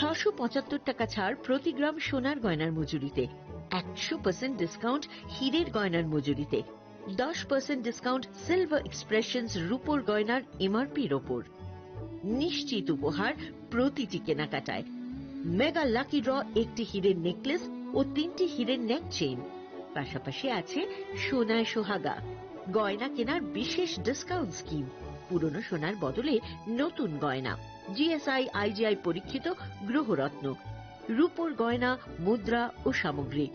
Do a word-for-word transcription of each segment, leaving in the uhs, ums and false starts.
ছশো পঁচাত্তর টাকা ছাড় প্রতি গ্রাম সোনার গয়নার মজুরিতে, একশো পার্সেন্ট ডিসকাউন্ট হীরের গয়নার মজুরিতে, দশ পার্সেন্ট ডিসকাউন্ট সিলভার এক্সপ্রেশনস রূপোর গয়নার এমআরপির ওপর। নিশ্চিত উপহার প্রতিটি কেনাকাটায়। মেগা লাকি ড্র, একটি হীরের নেকলেস ও তিনটি হীরের নেক চেইন, পাশাপাশি আছে সোনায় সোহাগা। গয়না কেনার বিশেষ ডিসকাউন্ট স্কিম, পুরনো সোনার বদলে নতুন গয়না, জিএসআই আইজিআই পরীক্ষিত গ্রহরত্ন, রূপোর গয়না, মুদ্রা ও সামগ্রী।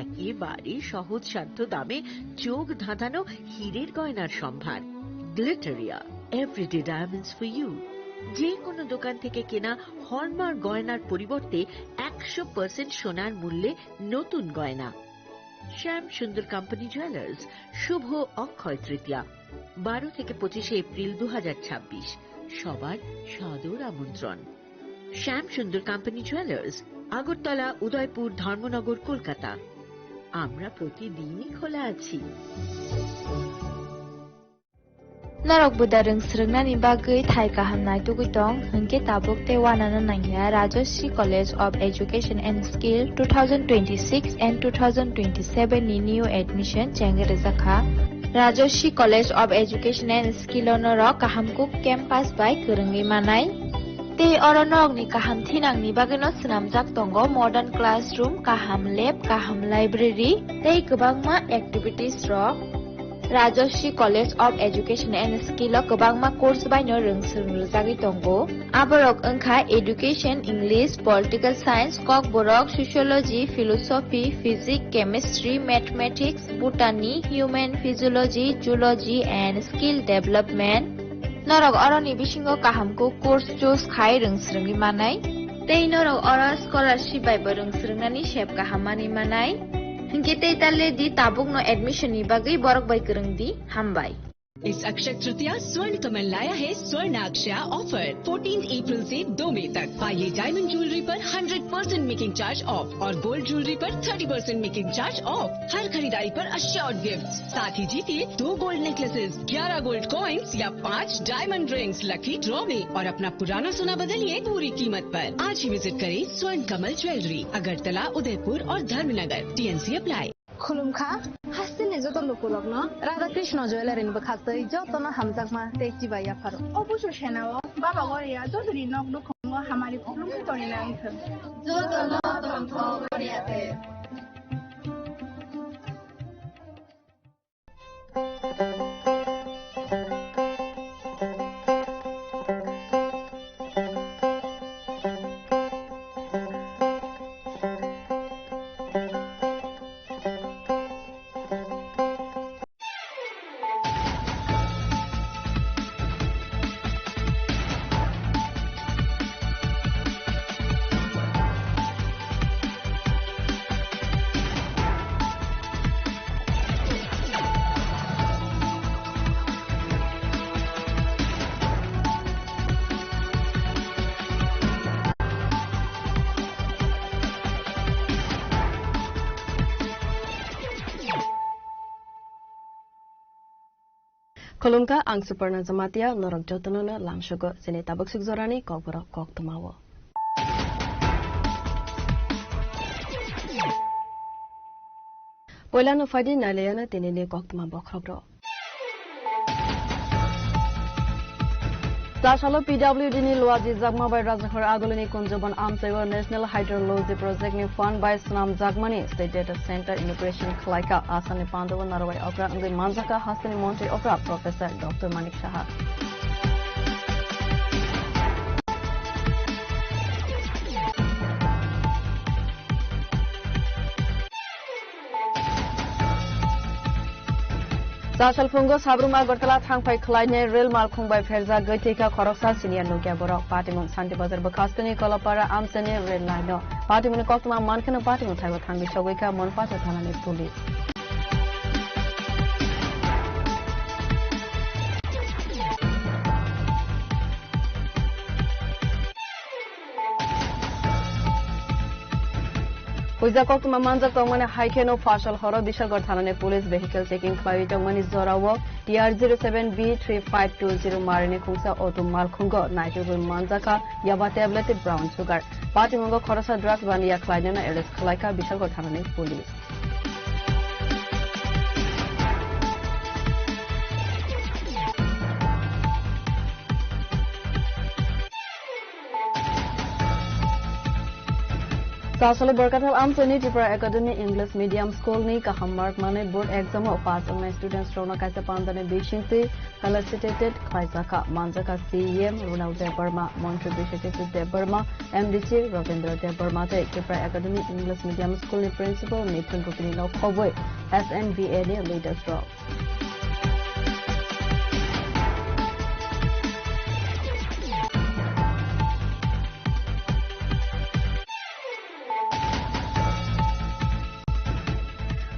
একেবারে সহজসাধ্য দামে চোখ ধাঁধানো হীরের গয়নার সম্ভার। Glitteria, everyday diamonds for you. যে কোনো দোকান থেকে কেনা হলমার্ক গয়নার পরিবর্তে একশো পার্সেন্ট সোনার মূল্যে নতুন গয়না। শ্যাম সুন্দর কোম্পানি জুয়েলার্স, শুভ অক্ষয় তৃতীয়া, বারো থেকে পঁচিশে এপ্রিল দু হাজার ছাব্বিশ। সবার সাদর আমন্ত্রণ। শ্যাম সুন্দর কোম্পানি জুয়েলার্স, আগরতলা, উদয়পুর, ধর্মনগর, কলকাতা। আমরা প্রতিদিনই খোলা আছি। Norok buda rwng swrwngnani bagwi thai kaham naitugwi tong, hwnkhe tabuk tei uanano nangya Rajashree College of Education and Skill two thousand twenty-six and two thousand twenty-seven ni new admission chengwi rwjakha. Rajashree College of Education and Skill o norok kaham kuk campus bai kwrwngwi manai. Tei oro norokni kaham thinangni bagwino swnamjak tongo modern classroom, kaham lab, kaham library tei kwbangma activities rok. Rajashree College of Education and Skill o kwbangma course baino rwng swrwng rwjagwi tongo. Aborok wngkha Education, English, Political Science, Kokborok, Sociology, Philosophy, Physics, Chemistry, Mathematics, Botany, Human Physiology, Zoology and Skill Development. Norok oroni bisingo kaham kuk course choose khai rwng swrwngwi manai. Tei norok oro scholarship bai bo rwng swrwngnani sep kaham manwi manai. Hinkhe tei ta le di, tabukno admission ni bagwi borok bai kwrwng di. Hambai. इस अक्षय तृतीया स्वर्ण कमल लाया है स्वर्ण Akshay offer, fourteen April से दो मई तक। पाइए डायमंड ज्वेलरी पर hundred percent making charge off और गोल्ड ज्वेलरी पर thirty percent making charge off. हर खरीदारी पर अश्योर्ड गिफ्ट, साथ ही जीतिए दो गोल्ड नेकलेसेस, ग्यारह गोल्ड कॉइन्स या पाँच डायमंड रिंग्स लकी ड्रॉ में और अपना पुराना सोना बदलिए पूरी कीमत पर। आज ही विजिट करें स्वर्ण कमल ज्वेलरी, अगरतला, उदयपुर और Dharmanagar. TNC apply. Khulumkha, hasteni joto lukurokno Radha Krishna Jewellery ni bwkhaktwi jotono hamjakma tei chibai yapharo. O busu senao Baba Goria jotoni nok nukhungo hamari khulumwi tongwi nangthwng. Jotono tongthok Goria te. Khulumkha, ang Suparna Jamatia, norok jotono no lamsugo chini tabuk suk jorani kokborok koktwmao. Poilano phaidi nailaiano tinini koktwma bokhorok rok. Chasalo P W D ni lua jijakma bai Rajakhor Agulini Kunjubon amchaio National Hydrology Project ni fund bai swnamjakmani State Data Center inauguration khlaikha. Asamni pandao narwai okra wngwi manjakha hasteni montri okra Professor Doctor Manik Saha. Chasal phungo Sabrum Agartala thangphai khlainai rel malkhung bai pherjak gwi thwikha khoroksa senior nukya borok. Patimung Santi Bazar bwkhasteni Kolapara amchani rel line-o. Patimungni koktwma mankheno patimung thaibo thangwi sogwikha Monpacha thanani police. Puija koktwma manjak tongmani hai kheno Fasal horo Bishalgarh thanani police vehicle checking khlaiwi tongmani jorao T R zero seven B three five two zero marini khungsa auto malkhungo naitugwi manjakha yaba tablet tei brown sugar. Patimungo khoroksa drugs baniya khlainano arrest khlaikha Bishalgarh thanani police. Chasalo Borkathal Amchaini Tripura Academy English Medium School ni kaham mark manwi board exam o pass wngnai students rokno kaisa pandani bisingtwi felicitated khlaijakha. Manjakha C E M Runal Debbarma, Montri Biswajit Debbarma, M D C Robindra Debbarma tei Tripura Academy English Medium School ni principal Mithun Rupini no khobwi S N B A ni leaders rok.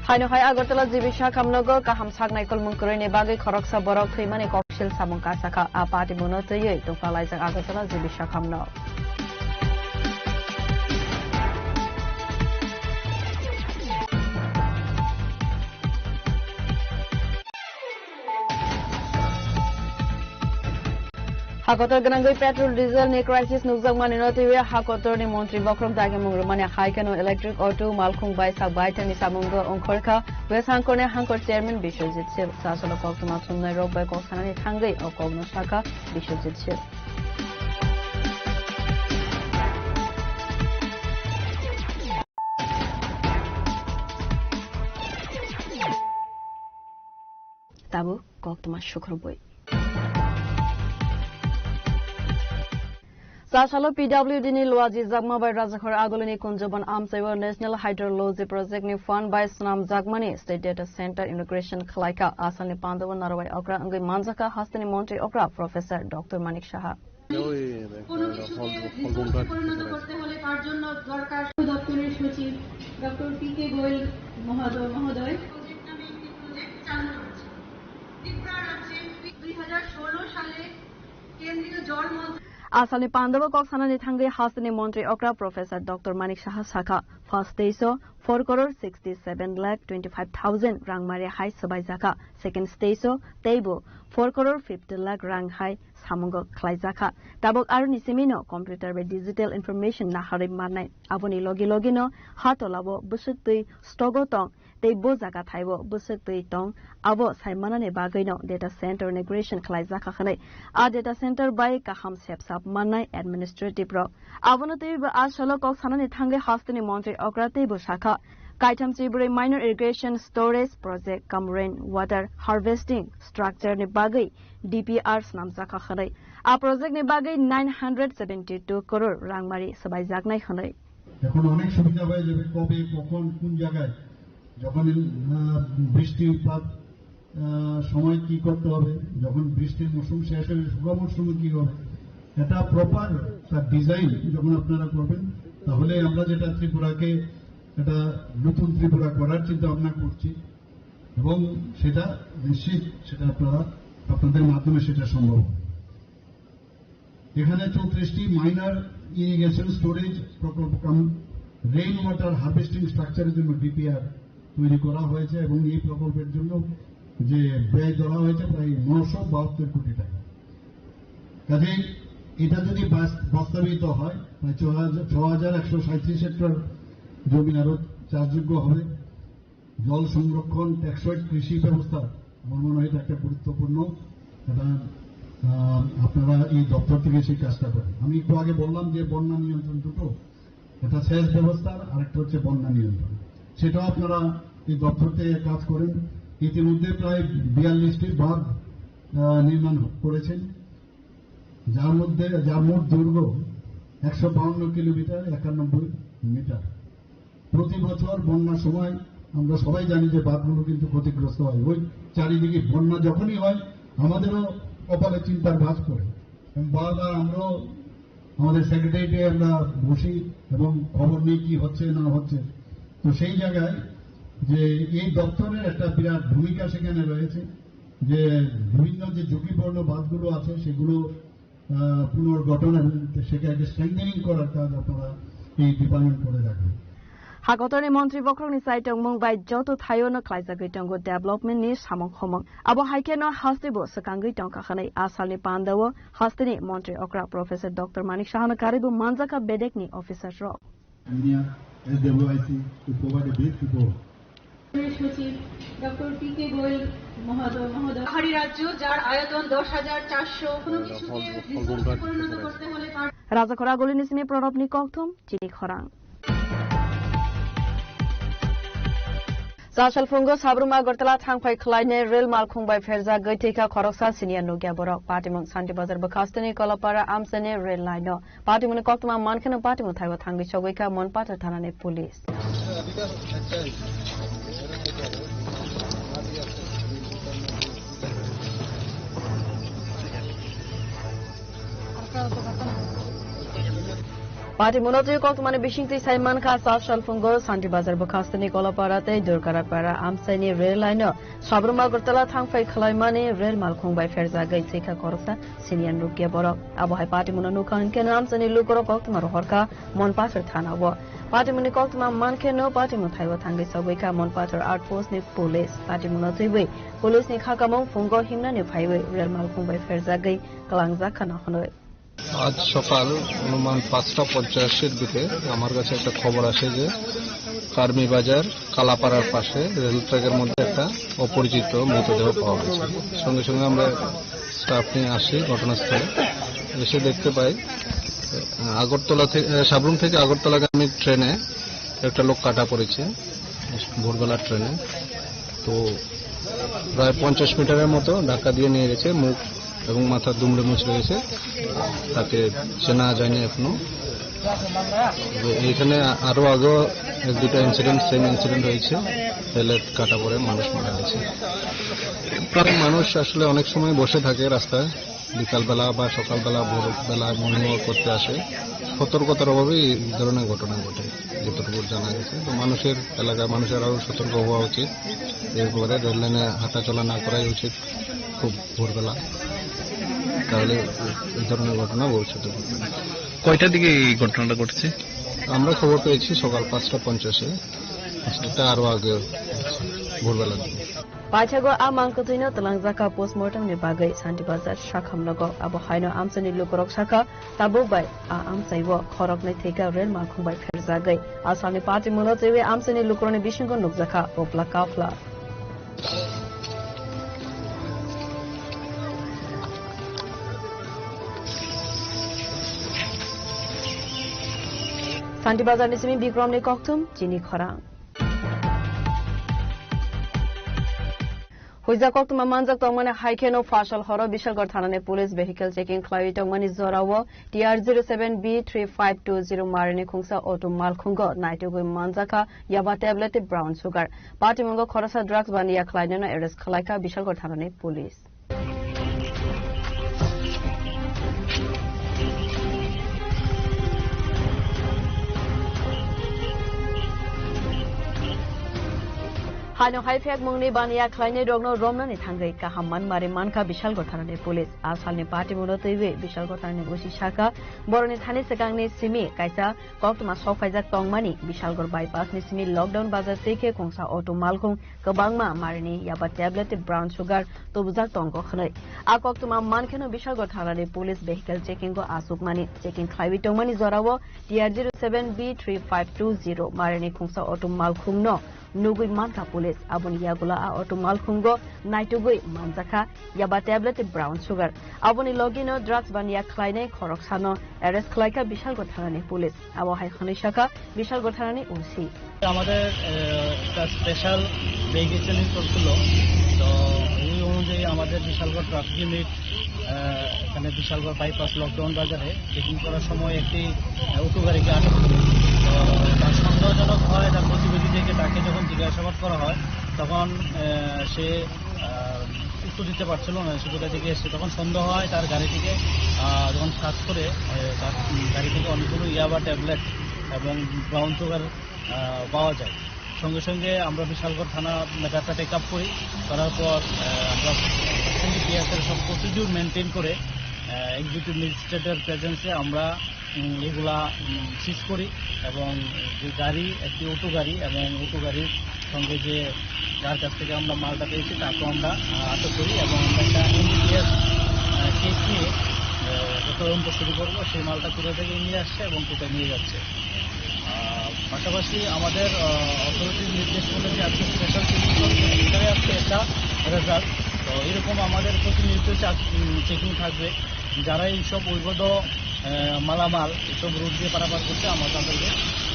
Haino hai Agartala G B Sakham nogo kaham sak naikolmung kwrwini bagwi khoroksa borok thwimani koksil samung kasakha. A patimungo twiwi tongphalaijak Agartala G B Sakham nog. Hakotor gwnangwi petrol diesel ni crisis nukjakmani no twiwi hakotor ni montri bokhorok dagimung rwmani hai kheno electric auto malkhung bai sak baithang ni samungo ongkhorkha West Hangkor ni Hangkor chairman Biswajit Sil. Sasolo koktwma thumnai rok bai kok sanani thangwi o kokno sakha Biswajit Sil. Tabuk koktwma sukhorwi. Chasalo P W D ni luaji jakma bai Rajakhor Agulini Kunjoban amchaibo National Hydrology Project ni fund bai swnamjakmani State Data Center inauguration khlaikha. Asalni pandabo narwai okra wngwi manjakha hasteni montri okra Professor Doctor Manik Saha. কোনো কিছুকে রিসোর্সে পরিণত করতে হলে তার জন্য দরকার দপ্তরের সচিব ডক্টর পি কে গোয়েল মহোদয়, মহোদয়। প্রজেক্ট নামে একটি প্রজেক্ট চালু রয়েছে। ত্রিপুরা রাজ্যে দুই হাজার ষোলো সালে কেন্দ্রীয় জল মন্ত্রক Asalni pandabo kok sanani thangwi hasteni montri okra Professor Doctor Manik Saha sakha, first stage o four crore sixty seven lakh twenty five thousand rang mari hai swbaijakha, second stage o teibo four crore fifty lakh rang hai samungo khlaijakha. Tabuk aroni simino computer bai digital information naharwi mannai. Aboni logi logino ha tolao bwswk twi stogo tong tei bo jaga thaibo bwswk twi tong, abo sai manani bagwino data center inauguration khlaijakha hwnwi. A data center bai kaham sepsap mannai administrative rok. Abono twibo a salo kok sanani thangwi hasteni montri okra teibo sakha, kaitham chibrwi minor irrigation storage project cum rain water harvesting structure ni bagwi D P R swnamjakha hwnwi. A project ni bagwi nine hundred seventy two crore rangmari swbaijaknai hwnwi. এখন অনেক সুবিধা হয়ে যাবে, কবে, কখন, কোন জায়গায়, যখন, আহ, বৃষ্টিপাত, আহ, সময় কি করতে হবে, যখন বৃষ্টির মৌসুম শেষ হয়ে শুকনো মৌসুমে কি হবে, এটা প্রপার তার ডিজাইন যখন আপনারা করবেন, তাহলে আমরা যেটা ত্রিপুরাকে একটা নতুন ত্রিপুরা করার চিন্তা ভাবনা করছি, এবং সেটা নিশ্চিত সেটা আপনারা, আপনাদের মাধ্যমে সেটা সম্ভব হবে। এখানে চৌত্রিশটি মাইনর ইরিগেশন স্টোরেজ প্রকল্প কাম রেইন ওয়াটার হারভেস্টিং স্ট্রাকচারের জন্য ডিপিআর তৈরি করা হয়েছে এবং এই প্রকল্পের জন্য যে ব্যয় ধরা হয়েছে প্রায় নশো বাহাত্তর কোটি টাকা। কাজেই এটা যদি বাস-, বাস্তবায়িত হয়, প্রায় ছ হাজার, ছ হাজার একশো সাঁইত্রিশ হেক্টর জমি আরো চাষযোগ্য হবে। জল সংরক্ষণ, টেকসই কৃষি ব্যবস্থা, আমার মনে হয় এটা একটা গুরুত্বপূর্ণ, এটা, আহ, আপনারা এই দপ্তর থেকে সেই কাজটা করেন। আমি একটু আগে বললাম যে বন্যা নিয়ন্ত্রণ দুটো, একটা সেচ ব্যবস্থা আর একটা হচ্ছে বন্যা নিয়ন্ত্রণ, সেটাও আপনারা এই দপ্তর থেকে কাজ করেন। ইতিমধ্যে প্রায় বিয়াল্লিশটি বাঁধ, আহ, নির্মাণ করেছেন। যার মধ্যে, যার মোট দৈর্ঘ্য একশো বাউন্ন কিলোমিটার একানব্বই মিটার। প্রতি বছর বন্যার সময় আমরা সবাই জানি যে বাঁধগুলো কিন্তু ক্ষতিগ্রস্ত হয়। ওই চারিদিকে বন্যা যখনই হয়, আমাদেরও কপালে চিন্তার ভাঁজ পড়ে। এবং বারবার আমরাও আমাদের সেক্রেটারিয়েটে আমরা বসি এবং খবর নিই কি হচ্ছে না হচ্ছে। তো সেই জায়গায় যে এই দপ্তরের একটা বিরাট ভূমিকা সেখানে রয়েছে, যে বিভিন্ন যে ঝুঁকিপূর্ণ বাঁধগুলো আছে সেগুলো, আহ, পুনর্গঠন এবং সেটাকে স্ট্রেংথেনিং করার কাজ আপনারা এই ডিপার্টমেন্ট করে রাখবেন। Hakotorni montri bokhorokni chai tongmung bai joto thaio no khlaijagwi tongo development ni samung khomung. Abo hai kheno haste bo swkangwi tongkha hwnwi a salni pandao hasteni montri okra Professor Doctor Manik Sahano karwi bo manjakha bedekni officer rok. Engineer S W I C to provide a brief report. সচিব doctor P K Goyal মহোদয়, মহোদয়। পাহাড়ি রাজ্য, যার আয়তন দশ হাজার চারশো, কোনো কিছুকে রিসোর্সে পরিণত করতে হলে তার Rajakhor Agulini simi Pranabni kokthum chini khorang. Chasal phungo Sabrum Agartala thangphai khlainai rel malkhung bai pherjagwi thwikha khoroksa senior nukya borok. Patimung Santi Bazar bwkhasteni Kolapara amchaini rel line-o. Patimungni koktwma mankheno patimung thaibo thangwi sogwikha Monpathar thanani police. Patimungno twi koktwmani bisingtwi sai mankha, Chasal phungo Santi Bazar bwkhasteni Kolapara tei Durgarapara amchaini rel line-o Sabrum Agartala thangphai khlaimani rel malkhung bai pherjagwi thwikha khoroksa senior nukya borok. Abo hai patimungno nukha hwnkhe no amchaini lukurok koktwma rohorkha Monpathar thana-o. Patimungni koktwma mankheno patimung thaibo thangwi sogwikha Monpathar outpost ni police. Patimungno twiwi police ni khakamung phungo himnani phaiwi rel malkhung bai pherjagwi kwlangjak khana hwnwi. আজ সকাল অনুমান পাঁচটা পঁচাশির দিকে আমার কাছে একটা খবর আসে যে কার্মি বাজার কালাপাড়ার পাশে রেল ট্র্যাকের মধ্যে একটা অপরিচিত মৃতদেহ পাওয়া গেছে। সঙ্গে সঙ্গে আমরা স্টাফ নিয়ে আসি ঘটনাস্থলে, এসে দেখতে পাই, আহ, আগরতলা থেকে, আহ, সাবরুম থেকে আগরতলাগামী ট্রেনে একটা লোক কাটা পড়েছে ভোরবেলার ট্রেনে। তো প্রায় পঞ্চাশ মিটারের মতো ধাক্কা দিয়ে নিয়ে গেছে, মুখ এবং মাথা দুমড়ে মুচড়ে গেছে, তাকে চেনা যায়নি এখনো। এখানে আরো আগেও এক দুটো ইনসিডেন্ট, সেম ইনসিডেন্ট হয়েছে, প্যালেট কাটা পড়ে মানুষ মারা গেছে। প্রায় মানুষ আসলে অনেক সময় বসে থাকে রাস্তায়, বিকালবেলা বা সকালবেলা, ভোরবেলা মর্নিং ওয়াক করতে আসে। সতর্কতার অভাবে এই ধরনের ঘটনা ঘটে, যতটুকু জানা গেছে। তো মানুষের, এলাকার মানুষের আরও সতর্ক হওয়া উচিত। এরপরে রেল লাইনে হাঁটাচলা না করাই উচিত খুব ভোরবেলা, তাহলে এই ধরনের ঘটনা ভবিষ্যতে ঘটবে না। কয়টার দিকে এই ঘটনাটা ঘটেছে? আমরা খবর পেয়েছি সকাল পাঁচটা পঞ্চাশে, এটা আরও আগে ঘটেছে, ভোরবেলার দিকে। Paithago a mang kwtwino twlangjakha postmortem ni bagwi Santi Bazar sakhamlogo. Abo haino amchaini lukurok sakha, tabuk bai a amchaibo khoroknwi thwikha rel malkhung bai pherjagwi. A salni patimungno twiwi amchaini lukurokni bisingo nukjakha upla kaphla. Santi Bazar ni simi Bikrom ni kokthum chini khorang. Huijak koktwma manjak tongmani hai kheno Fasal horo Bishalgarh thanani police vehicle checking khlaiwi tongmani jorao T R zero seven B three five two zero marini khungsa auto malkhungo naitugwi manjakha yaba tablet tei brown sugar. Patimungo khoroksa drugs baniya khlainano arrest khlaikha Bishalgarh thanani police. Haino hai phekmungni baniya khlainai rokno romnani thangwi kaham manmari mankha Bishalgarh thanani police. A salni patimungno twiwi Bishalgarh thanani O C sakha, boroni thani swkangni simi kaisa koktwma sokphaijak tongmani Bishalgarh bypass ni simi Lockdown bazar twi khe khungsa auto malkhung kwbangma marini yaba tablet tei brown sugar tubujak tongo hwnwi. A koktwma mankheno Bishalgarh thanani police vehicle checking o achukmani. Checking khlaiwi tongmani jorao T R zero seven B three five two zero marini khungsa auto malkhungno nugwi mankha police. Aboni yagulo a auto malkhungo naitugwi manjakha yaba tablet tei brown sugar. Aboni logino drugs baniya khlainai khoroksano arrest khlaikha Bishalgarh thanani police. Abo hai hwnwi sakha Bishalgarh thanani O C. আমাদের, আহ, একটা special vehicle চলছিল। তো এই অনুযায়ী আমাদের Bishalgarh traffic unit, আহ, এখানে Bishalgarh bypass lockdown বাজারে চেকিং করার সময় একটি, আহ, অটো গাড়িকে আটক করে। তো তার সন্দেহজনক হয়, তার গতিবিধি দেখে তাকে যখন জিজ্ঞাসাবাদ করা হয়, তখন, আহ, সে, আহ, উত্তর দিতে পারছিল না, সে কোথা থেকে এসছে। তখন সন্দেহ হয় তার গাড়ি থেকে, আহ, যখন সার্চ করে, আহ, তার গাড়ি থেকে অনেকগুলো ইয়াবা ট্যাবলেট এবং ব্রাউন সুগার, আহ, পাওয়া যায়। সঙ্গে সঙ্গে আমরা বিশালগড় থানা ম্যাটারটা টেক আপ করি, করার পর, আহ, আমরা এনডিপিএস এর সব প্রসিডিউর মেনটেন করে এক্সিকিউটিভ ম্যাজিস্ট্রেটের প্রেজেন্সে আমরা উম, এগুলা সিজ করি এবং যে গাড়ি, একটি অটো গাড়ি এবং অটো গাড়ির সঙ্গে যে যার কাছ থেকে আমরা মালটা পেয়েছি তাকেও আমরা আহ, আটক করি এবং আমরা একটা এনডিপিএস কেস নিয়ে আহ, একটা তদন্ত শুরু করবো। সেই মালটা কোথা থেকে নিয়ে আসছে এবং কোথায় নিয়ে যাচ্ছে। আহ, পাশাপাশি আমাদের অথরিটির নির্দেশ মতে যে আজকে স্পেশাল চেকিং চলছে, এটাই আজকে একটা রেজাল্ট। তো এরকম আমাদের প্রতিনিয়ত চেকিং থাকবে। যারা এইসব অবৈধ আহ, মালামাল এসব রুট দিয়ে পারাপার করছে, আমরা তাদেরকে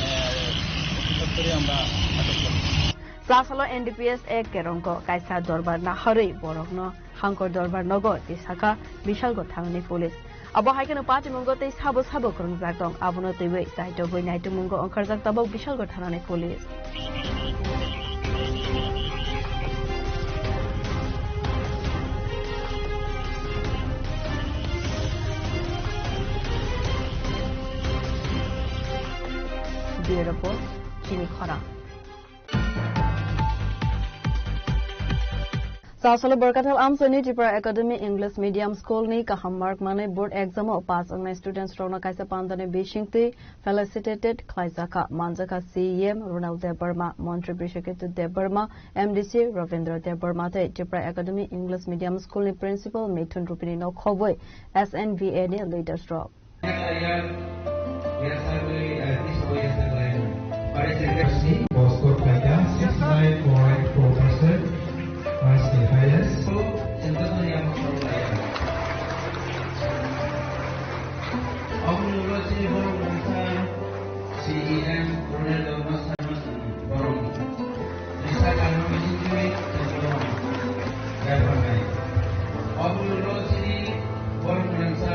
আহ, অতি সত্বরই আমরা আটক করব। Sasalo N D P S ek kerongko kaisa dorbar naharwi borokno hangkor dorbar nogo tei saka Bishalgarh thanani police. Abo hai kheno patimungo tei sabo sabo kwrwngjak tong, abono twiwi chaitogwi naitumungo wngkharjak tabuk Bishalgarh thanani police. Bureau Report, Chini Khorang. Sasalo Borkathal Amchaini Tripura Academy English Medium School ni kaham mark manwi board exam o pass wngnai students rokno kaisa pandani bisingtwi felicitated khlaijakha, manjakha C E M Ronald Debbarma, Montri Brishaketu Debbarma, M D C Ravindra Debbarma tei Tripura Academy English Medium School ni Principal Mithun Rupini no khobwi S N V A ni leaders rok. Score khlaikha six nine point four percent, marks ni highest. C E M Ronald Debbarma sir. Borok ni risa kanmani simi borok ni yaphar nai. Obo ni ulo chini borok ni risa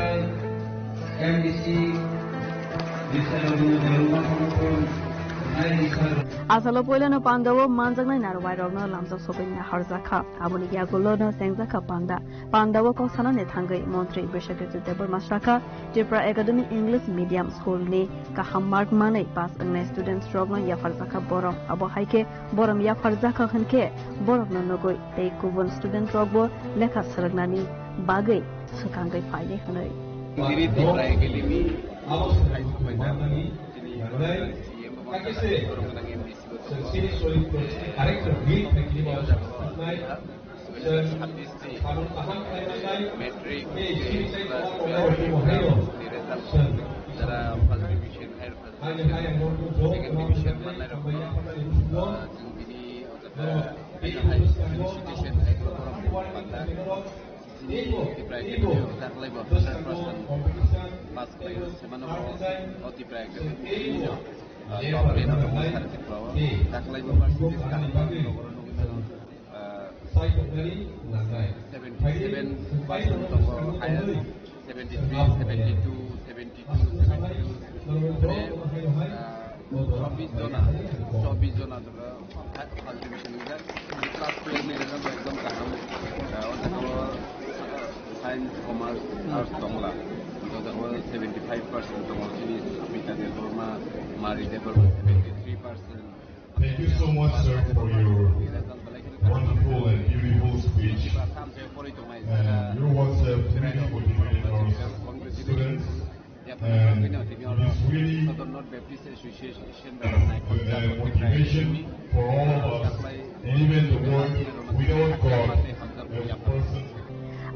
M D C risa rok ni borok ma kono kono nai risa rok. Asalo poilano pandao manjaknai narwai rokno lamjak sogwi naharjakha. Aboni yagulono chengjakha panda. Pandao kok sanani thangwi Montri Brishaketu Debbarma sakha, Tripura Academy English Medium School ni kaham mark manwi pass wngnai students rokno yapharjakha borok. Abo hai khe borom yapharjakha hwn khe borokno nugwi tei kubun student rokbo lekha swrwngnani bagwi swkangwi phainai hwnwi. Giri Tripura Academy, hai, hai, hai. Tini C E M, Borok Gwnang M D C bo tongo. Dui hajar sabbish ni matric test class twelve ni result, jara first division, higher first division, second division mannai rokno, ah, chwng bini, ah, higher high felicitation, higher program panda. Chini Tipra Academy o taklai bo hundred percent pass khlai se mano bo o Tipra Academy o, ah, top ten o tongo sari Tripura o. Taklai bo percentage kaham nogoro nugwi mano, ah, seventy seven percent tongo, highest seventy three, seventy two, seventy two, seventy two. Mane, ah, chobbish jona, chobbish jona tongo. First division wngjak. Class twelve ni result bo ekdom kaham. Ah, o jaga o science, commerce, arts tongla. O jaga o seventy five percent tongo chini Sapita Debbarma, Mari Debbarma seventy three percent. Thank you so much, sir, for your wonderful and beautiful speech. And your words have really motivated our students. And it is really with the motivation for all of us, and even the world without God, a person.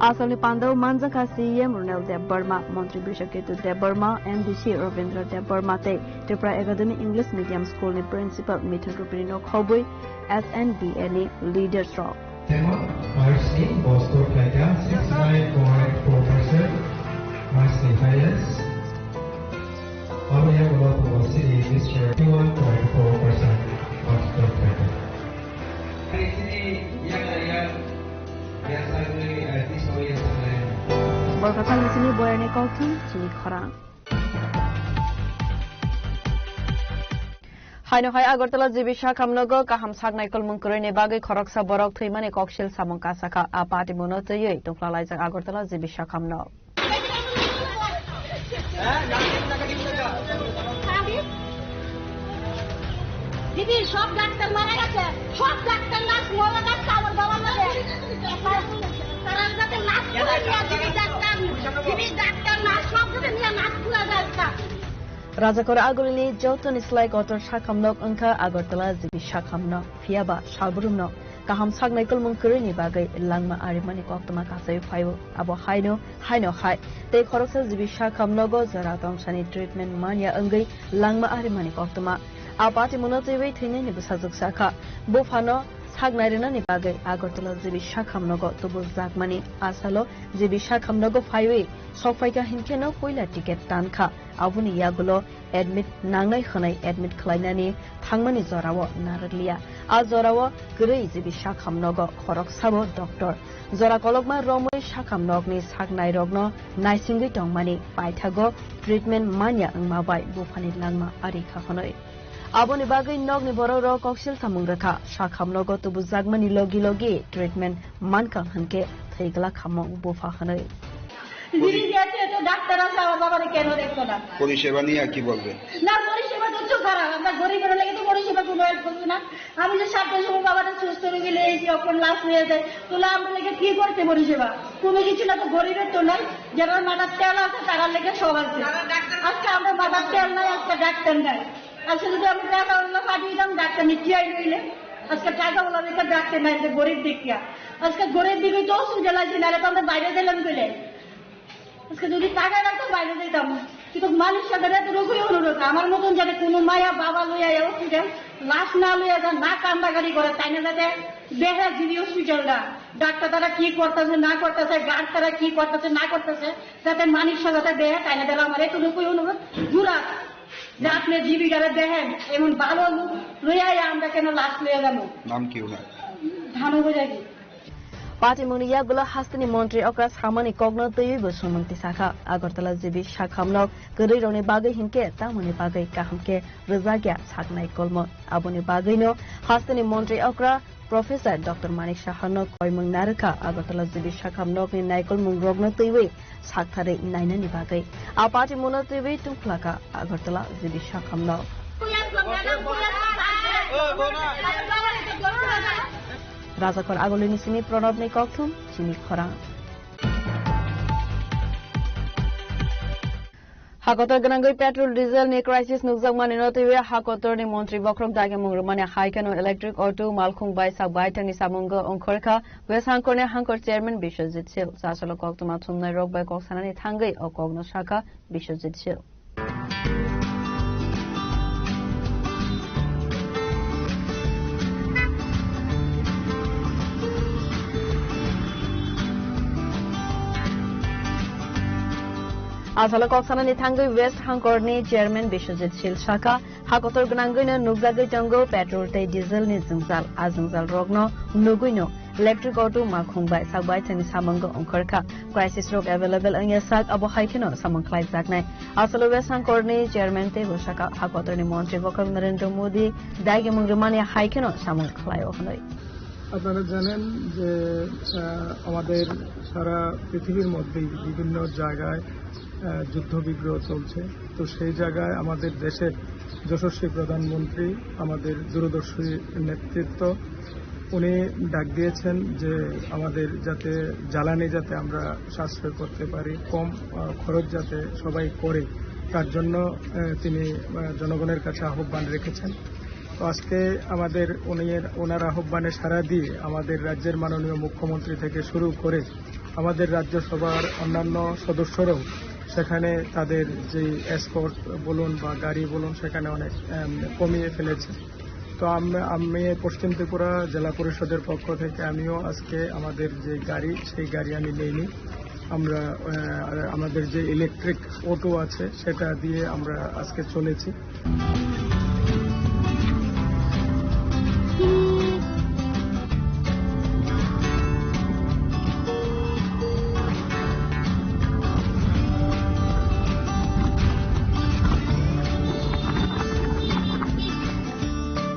Asalni pandao manjakha C E M Ronald Debbarma, Montri Brishaketu Debbarma, M D C Ravindra Debbarma tei Tripura Academy English Medium School ni Principal Mithun Rupini no khobwi S N V A ni leaders rok. Tema, marks ni bo score khlaikha sixty nine point four percent, marks ni highest. Abo yagulo tongo chini Mister one point four percent marks score khlaikha. Borkathal ni chini boyani kokthum chini khorang. Haino hai Agartala G B Sakham nogo kaham sak naikolmung kwrwini bagwi khoroksa borok thwimani koksil samung kasakha. A patimungo twiwi tongkhlalaijak Agartala G B Sakham nog. দিদি, সব ডাক্তার মারা গেছে, সব doctor nurse মারা গেছে আমার বাবার মাঝে। তারা যাতে লাশ খুলে নিয়ে জীবিত ডাক্তার, জীবিত ডাক্তার না, সব যাতে নিয়ে লাশ খোলা যায় একটা। Rajakor agulini jotoni slai kotor sakhamnok wngkha Agartala G B sakhamnok, phiyaba salbrumno kaham saknai kulmung kwrwini bagwi langma arimani koktwma kasai phaio. Abo haino, haino hai tei khoroksa G B sakhamnogo jora tongthani treatment manya wngwi langma arimani koktwma. A patimungno twiwi thwinaini bwsajwk sakha. Buphano saknai rwnani bagwi Agartala G B sakhamnogo tubujakmani asalo G B sakhamnogo phaiwi sokphaikha hinkheno puila ticket tankha. Aboni yagulo admit nangnai hwnwi admit khlainani thangmani jorao narwkliya. A jorao kwrwi G B sakhamnogo khoroksabo doctor. Jora kolokma romwi sakhamnokni saknairokno naisingwi tongmani paithago treatment manya wngma bai buphani langma ari kha hwnwi. Aboni bagwi nokni borokrok koksil samung rwkha, sakhamnogo tubujakmani logi logi treatment mankha hwnkhe thwi glak khamung bupha hwnwi. GB গেছে, এত ডাক্তার আছে, আমার বাবারে কেন দেখতো না? পরিষেবা নিয়ে আর কি বলবেন? না, পরিষেবা তো হচ্ছে খারাপ। আমরা গরিবের লেগে তো পরিষেবা কোনো এক করবে না। আমি যে সাতটার সময় বাবাটা সুস্থ রোগী নিয়ে এসে যখন লাশ হয়ে যায়, তাহলে আমরা লেগে কি করতে পরিষেবা? কোনো কিছু না, তো গরিবের তো নাই। যারা মাথার তেল আছে, তারা লেগে সব আছে। আজকে আমরা মাথার তেল নাই, আজকে ডাক্তার নাই। আজকে যদি আমরা টাকা ওলা পাঠিয়ে দিতাম, ডাক্তার নিয়ে টিআই রইলে, আজকে টাকা ওলা দেখে ডাক্তার নাই, যে গরিব দেখিয়া। আজকে গরিব দিকে তো অসুবিধা লাগছে, নাহলে তো আমরা বাইরে গেলাম গেলে। আজকে যদি টাকা রাখতো বাইরে যেতাম, কিন্তু মানুষ সাথে এত রোগই অনুরোধ, আমার মতন যাতে কোনো মায়া বাবা লইয়া এই হসপিটাল লাশ না লইয়া যান, না কান্দাকাটি করে, তাই না যাতে দেখা জিবি হসপিটালটা, ডাক্তার তারা কি করতেছে না করতেছে, গার্ড তারা কি করতেছে না করতেছে, যাতে মানুষ সাথে দেখা, তাই না দিলে আমার এতটুকুই অনুরোধ, জুরা, যে আপনি জিবি গারে দেখেন, এমন ভালো লোক লইয়া আমরা কেন লাশ লইয়া যাবো? নাম কি ওনার? ধানু বোঝাই। Patimungni yagulo hasteni montri okra samani kokno twiwi bo sumungti sakha. Agartala G B sakhamnok kwrwirokni bagwi hinkhe tamoni bagwi kaham khe rwjakya saknai kolmo. Aboni bagwino hasteni montri okra Professor Doctor Manik Saharno koimung narwkha Agartala G B sakhamnokni naikolmungrokno twiwi saktharwi nainani bagwi. A patimungno twiwi tungphlakha Agartala G B sakhamnok. Rajakor agulini simi Pranabni kokthum chini khorang. Hakotor gwnangwi petrol diesel ni crisis nukjakmani no twiwi hakotorni montri bokhorok dagemung rwmani hai kheno electric auto malkhung bai sak baithangni samungo ongkhorkha West Hangkorni Hangkor chairman Biswajit Sil. Sasalo koktwma thumnai rok bai kok sanani thangwi o kokno sakha Biswajit Sil. Asalo kok sanani thangwi West Hangkorni chairman Biswajit Sil sakha, hakotor gwnangwino nukjagwi tongo petrol tei diesel ni jwngjal. A jwngjal rokno nugwino electric auto makhung bai sak baithangni samungo ongkhorkha. Crisis rok available wngya sak, abo hai kheno samung khlaijaknai. Asalo West Hangkorni chairman tei bwsaka hakotorni montri bokhorok Narendra Modi daigimung rwmani hai kheno samung khlaio hwnwi. আপনারা জানেন যে, আহ, আমাদের সারা পৃথিবীর মধ্যেই বিভিন্ন জায়গায়, আহ, যুদ্ধবিগ্রহ চলছে। তো সেই জায়গায় আমাদের দেশের যশস্বী প্রধানমন্ত্রী, আমাদের দূরদর্শী নেতৃত্ব, উনি ডাক দিয়েছেন যে আমাদের যাতে জ্বালানি যাতে আমরা সাশ্রয় করতে পারি, কম, আহ, খরচ যাতে সবাই করে, তার জন্য, আহ, তিনি, আহ, জনগণের কাছে আহ্বান রেখেছেন। তো আজকে আমাদের উনি, ওনার আহ্বানে সাড়া দিয়ে আমাদের রাজ্যের মাননীয় মুখ্যমন্ত্রী থেকে শুরু করে আমাদের রাজ্যসভার অন্যান্য সদস্যরাও সেখানে তাদের যে এসকর্ট বলুন বা গাড়ি বলুন, সেখানে অনেক, আম, কমিয়ে ফেলেছে। তো আম-, আমি পশ্চিম ত্রিপুরা জেলা পরিষদের পক্ষ থেকে আমিও আজকে আমাদের যে গাড়ি, সেই গাড়ি আমি নেইনি। আমরা, আহ, আমাদের যে ইলেকট্রিক অটো আছে, সেটা দিয়ে আমরা আজকে চলেছি।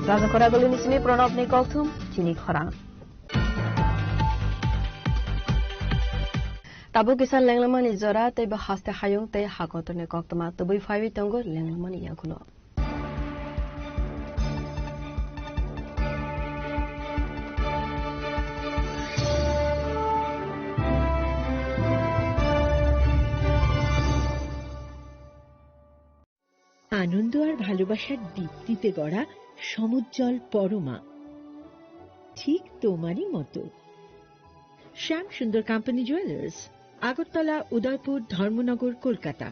Raja Khoragulini simi Pranabni kokthum chini khorang. Tabuk kisa lenglamani jora tei bo haste hayung tei hakotorni koktwma tubui phaiwi tongo lenglamani yagulo. আনন্দ আর ভালোবাসার দীপ্তিতে গড়া সমুজ্জ্বল পরমা, ঠিক তোমারই মতো। শ্যাম সুন্দর কোম্পানি জুয়েলার্স, আগরতলা, উদয়পুর, ধর্মনগর, কলকাতা।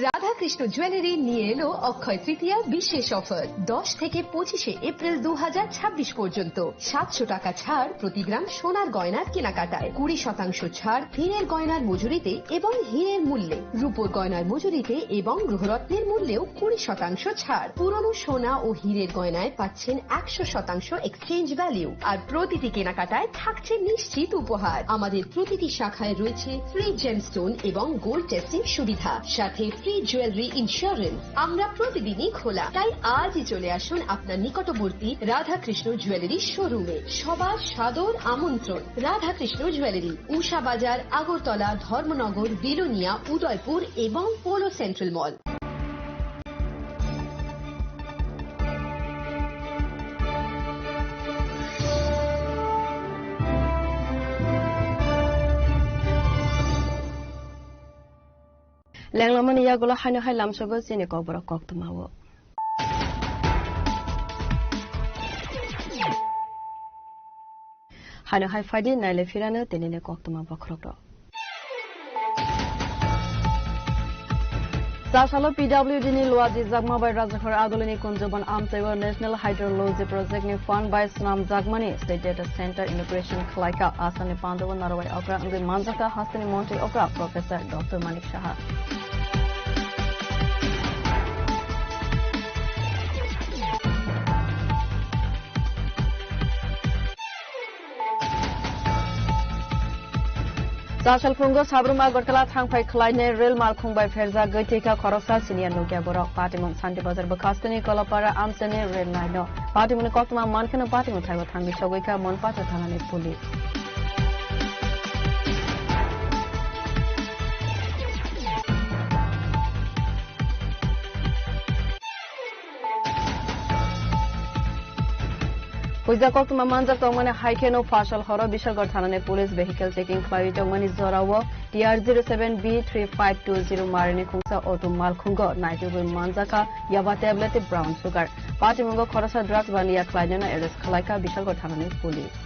রাধাকৃষ্ণ জুয়েলারি নিয়ে এলো অক্ষয় তৃতীয়ার বিশেষ অফার। দশ থেকে পঁচিশে এপ্রিল দু হাজার ছাব্বিশ পর্যন্ত সাতশো টাকা ছাড় প্রতি গ্রাম সোনার গয়নার কেনাকাটায়, কুড়ি শতাংশ ছাড় হীরের গয়নার মজুরিতে এবং হীরের মূল্যে, রূপোর গয়নার মজুরিতে এবং গৃহরত্নের মূল্যেও কুড়ি শতাংশ ছাড়। পুরনো সোনা ও হীরের গয়নায় পাচ্ছেন একশো শতাংশ এক্সচেঞ্জ ভ্যালু, আর প্রতিটি কেনাকাটায় থাকছে নিশ্চিত উপহার। আমাদের প্রতিটি শাখায় রয়েছে ফ্রি জেমস্টোন এবং গোল্ড টেস্টিং সুবিধা, সাথে ফ্রি জুয়েলারি ইন্স্যুরেন্স। আমরা প্রতিদিনই খোলা, তাই আজই চলে আসুন আপনার নিকটবর্তী রাধাকৃষ্ণ জুয়েলারি শোরুমে। সবার সাদর আমন্ত্রণ। রাধাকৃষ্ণ জুয়েলারি, উষা বাজার, আগরতলা, ধর্মনগর, বিলোনিয়া, উদয়পুর এবং polo central mall. Lenglamani yagulo haino hai lamsogo chini kokborok koktwmao. Haino hai phaidi naile phirano tinini koktwma bokhorok rok. Chasalo P W D ni lua dijakma bai Rajakhor Adolini Kunjoban amtaibo National Hydrology Project ni fund bai swnamjakmani State Data Center inauguration khlaikha. Asamni pandao narwai okra wngwi manjakha hasteni montri okra Professor Doctor Manik Saha. Chasal phungo Sabrum Agartala thangphai khlainai rel malkhung bai pherjak gwi thwikha khoroksa senior nukya borok. Patimung Santi Bazar bwkhasteni Kolapara amchani rel line-o. Patimungni koktwma mankheno patimung thaibo thangwi sogwikha Monpatra thanani police. Puija koktwma manjak tongmani hai kheno Phasal horo Bishalgarh thanani police vehicle checking khlaiwi tongmani jorao T R zero seven B three five two zero marini khungsa auto malkhungo naitugwi manjakha yaba tablet tei brown sugar. Patimungo khoroksa drugs baniya khlainano arrest khlaikha Bishalgarh thanani police.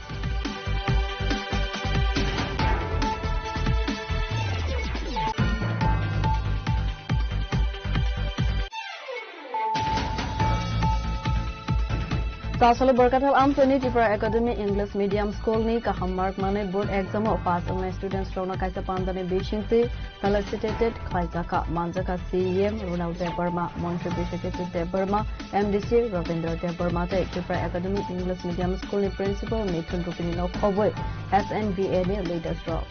Chasalo Borkathal Amchani Tripura Academy English Medium School ni kaham mark manwi board exam o pass wngnai students rokno kaisa pandani bisingtwi felicitated khlaijakha. Manjakha C E M Runal Debbarma, Montri Biswajit Debbarma, M D C Rabindra Debbarma tei Tripura Academy English Medium School ni principal Mithun Rupini no khobwi S N B A ni leaders rok.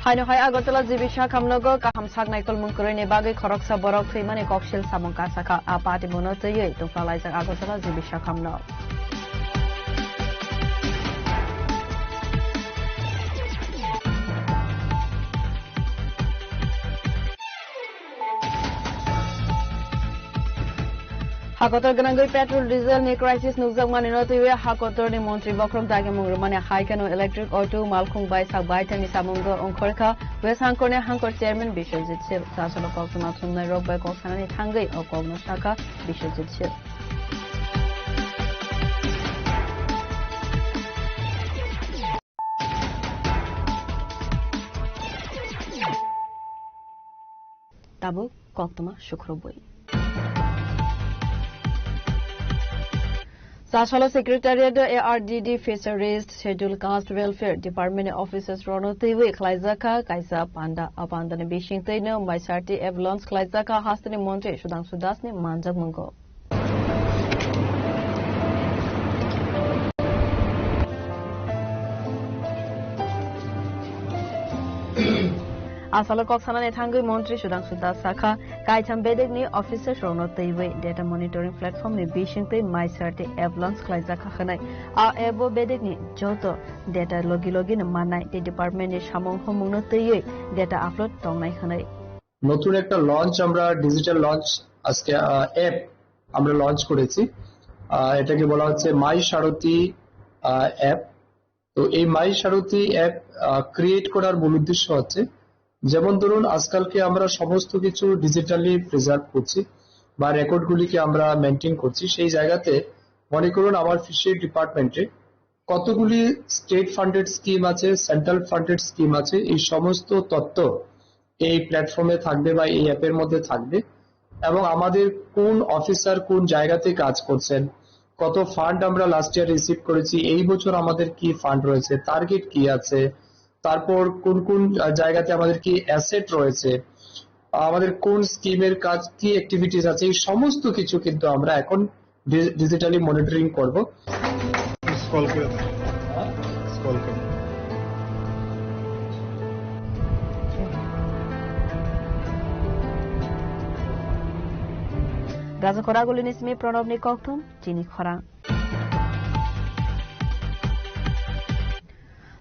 Haino hai Agartala G B Sakhamnogo kaham sak naikolmung kwrwini bagwi khoroksa borok thwimani koksil samung kasakha. A patimungno twiwi tungphalaijak Agartala G B Sakhamno. Hakotor gwnangwi petrol diesel ni crisis nukjakmani no twiwi hakotor ni montri bokhorok dagimung rwmani hai kheno electric auto malkhung bai sak baithani samungo ongkhorkha West Hangkor ni Hangkor chairman Biswajit Sil. Chasalo koktwma thumnai rok bai kok sanani thangwi o kokno sakha Biswajit Sil. Tabuk koktwma sukrubwi. Chasalo Secretariat A R D D Fisheries, Schedule Caste Welfare Department ni officers rokno twiwi khlaijakha kaisa panda. A pandani bisingtwino Maisarti app launch khlaijakha hasteni montri Sudhangshu Das ni manjakmungo. Asalo kok sanani thangwi montri Sudhangshu Das sakha, kaitham bedekni officers rokno twiwi data monitoring platform ni bisingtwi Maisarti app launch khlaijakha hwnwi. A app o bedekni joto data logi logi no mannai tei department ni samung humung no twiwi data upload tongnai hwnwi. নতুন একটা লঞ্চ, আমরা digital launch আজকে, আহ, অ্যাপ আমরা লঞ্চ করেছি। আহ, এটাকে বলা হচ্ছে মাই সারথি, আহ, অ্যাপ। তো এই মাই সারথি অ্যাপ, আহ, ক্রিয়েট করার মূল উদ্দেশ্য হচ্ছে, যেমন ধরুন, আজকালকে আমরা সমস্ত কিছু ডিজিটালি প্রিজার্ভ করছি বা রেকর্ডগুলিকে আমরা মেনটেন করছি। সেই জায়গাতে মনে করুন, আমার ফিশারি ডিপার্টমেন্টে কতগুলি স্টেট ফান্ডেড স্কিম আছে, সেন্ট্রাল ফান্ডেড স্কিম আছে, এই সমস্ত তথ্য এই প্ল্যাটফর্মে থাকবে বা এই অ্যাপের মধ্যে থাকবে। এবং আমাদের কোন অফিসার কোন জায়গাতে কাজ করছেন, কত ফান্ড আমরা লাস্ট ইয়ার রিসিভ করেছি, এই বছর আমাদের কি ফান্ড রয়েছে, টার্গেট কি আছে, তারপর কোন কোন, আহ, জায়গাতে আমাদের কি অ্যাসেট রয়েছে, আমাদের কোন স্কিমের কাজ, কি অ্যাক্টিভিটিস আছে, এই সমস্ত কিছু কিন্তু আমরা এখন ডি-, ডিজিটালি মনিটরিং করব। কল করে। কল করে। Gaja khoragulini simi Pranobni kokthum, chini khorang.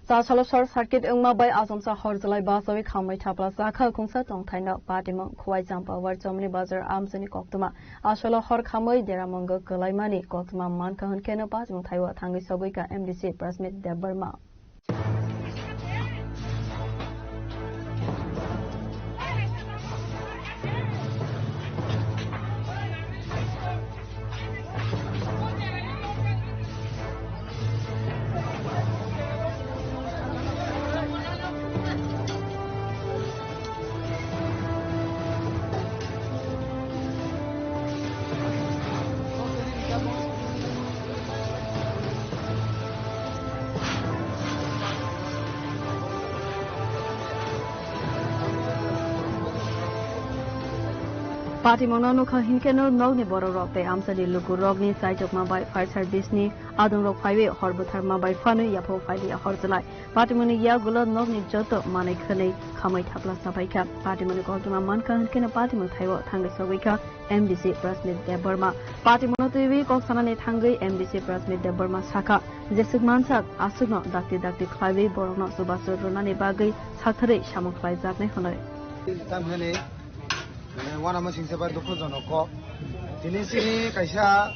Chasalo short circuit wngma bai achomsa hor chwlai bachawi khamwi thapla chakha khungsa tongthaino patimung Khowai Champawar Chomni Bazar amchaini koktwma. Asolo hor khamwi deramungo kwlaimani koktwma mankha hwnkhe no patimung thaiwi thangwi sogwi kha M D C Prasmit Debbarma. Patimungno nukha hinkhe no nokni borokrok tei amchaini lukurokni chaitokma bai fire service ni adongrok phaiwi hor butharma bai phano yaphao phailiya hor chwlai. Patimungni yagulo nokni joto manwi khwnwi khamwi thapla chabaikha. Patimungni koktwma mankha hwnkhe no patimung thaibo thangwi sogwi kha M D C Prasmit Debbarma. Patimungno twiwi kok sanani thangwi M D C Prasmit Debbarma sakha, jeswk mansak aswkno dakti dakti khlaiwi borokno chubachu rwnani bagwi saktharwi samung khlaijaknai hwnwi. Tamhani, mane, uanama singsa bai dukhojonok kok. Tini chini kaisa,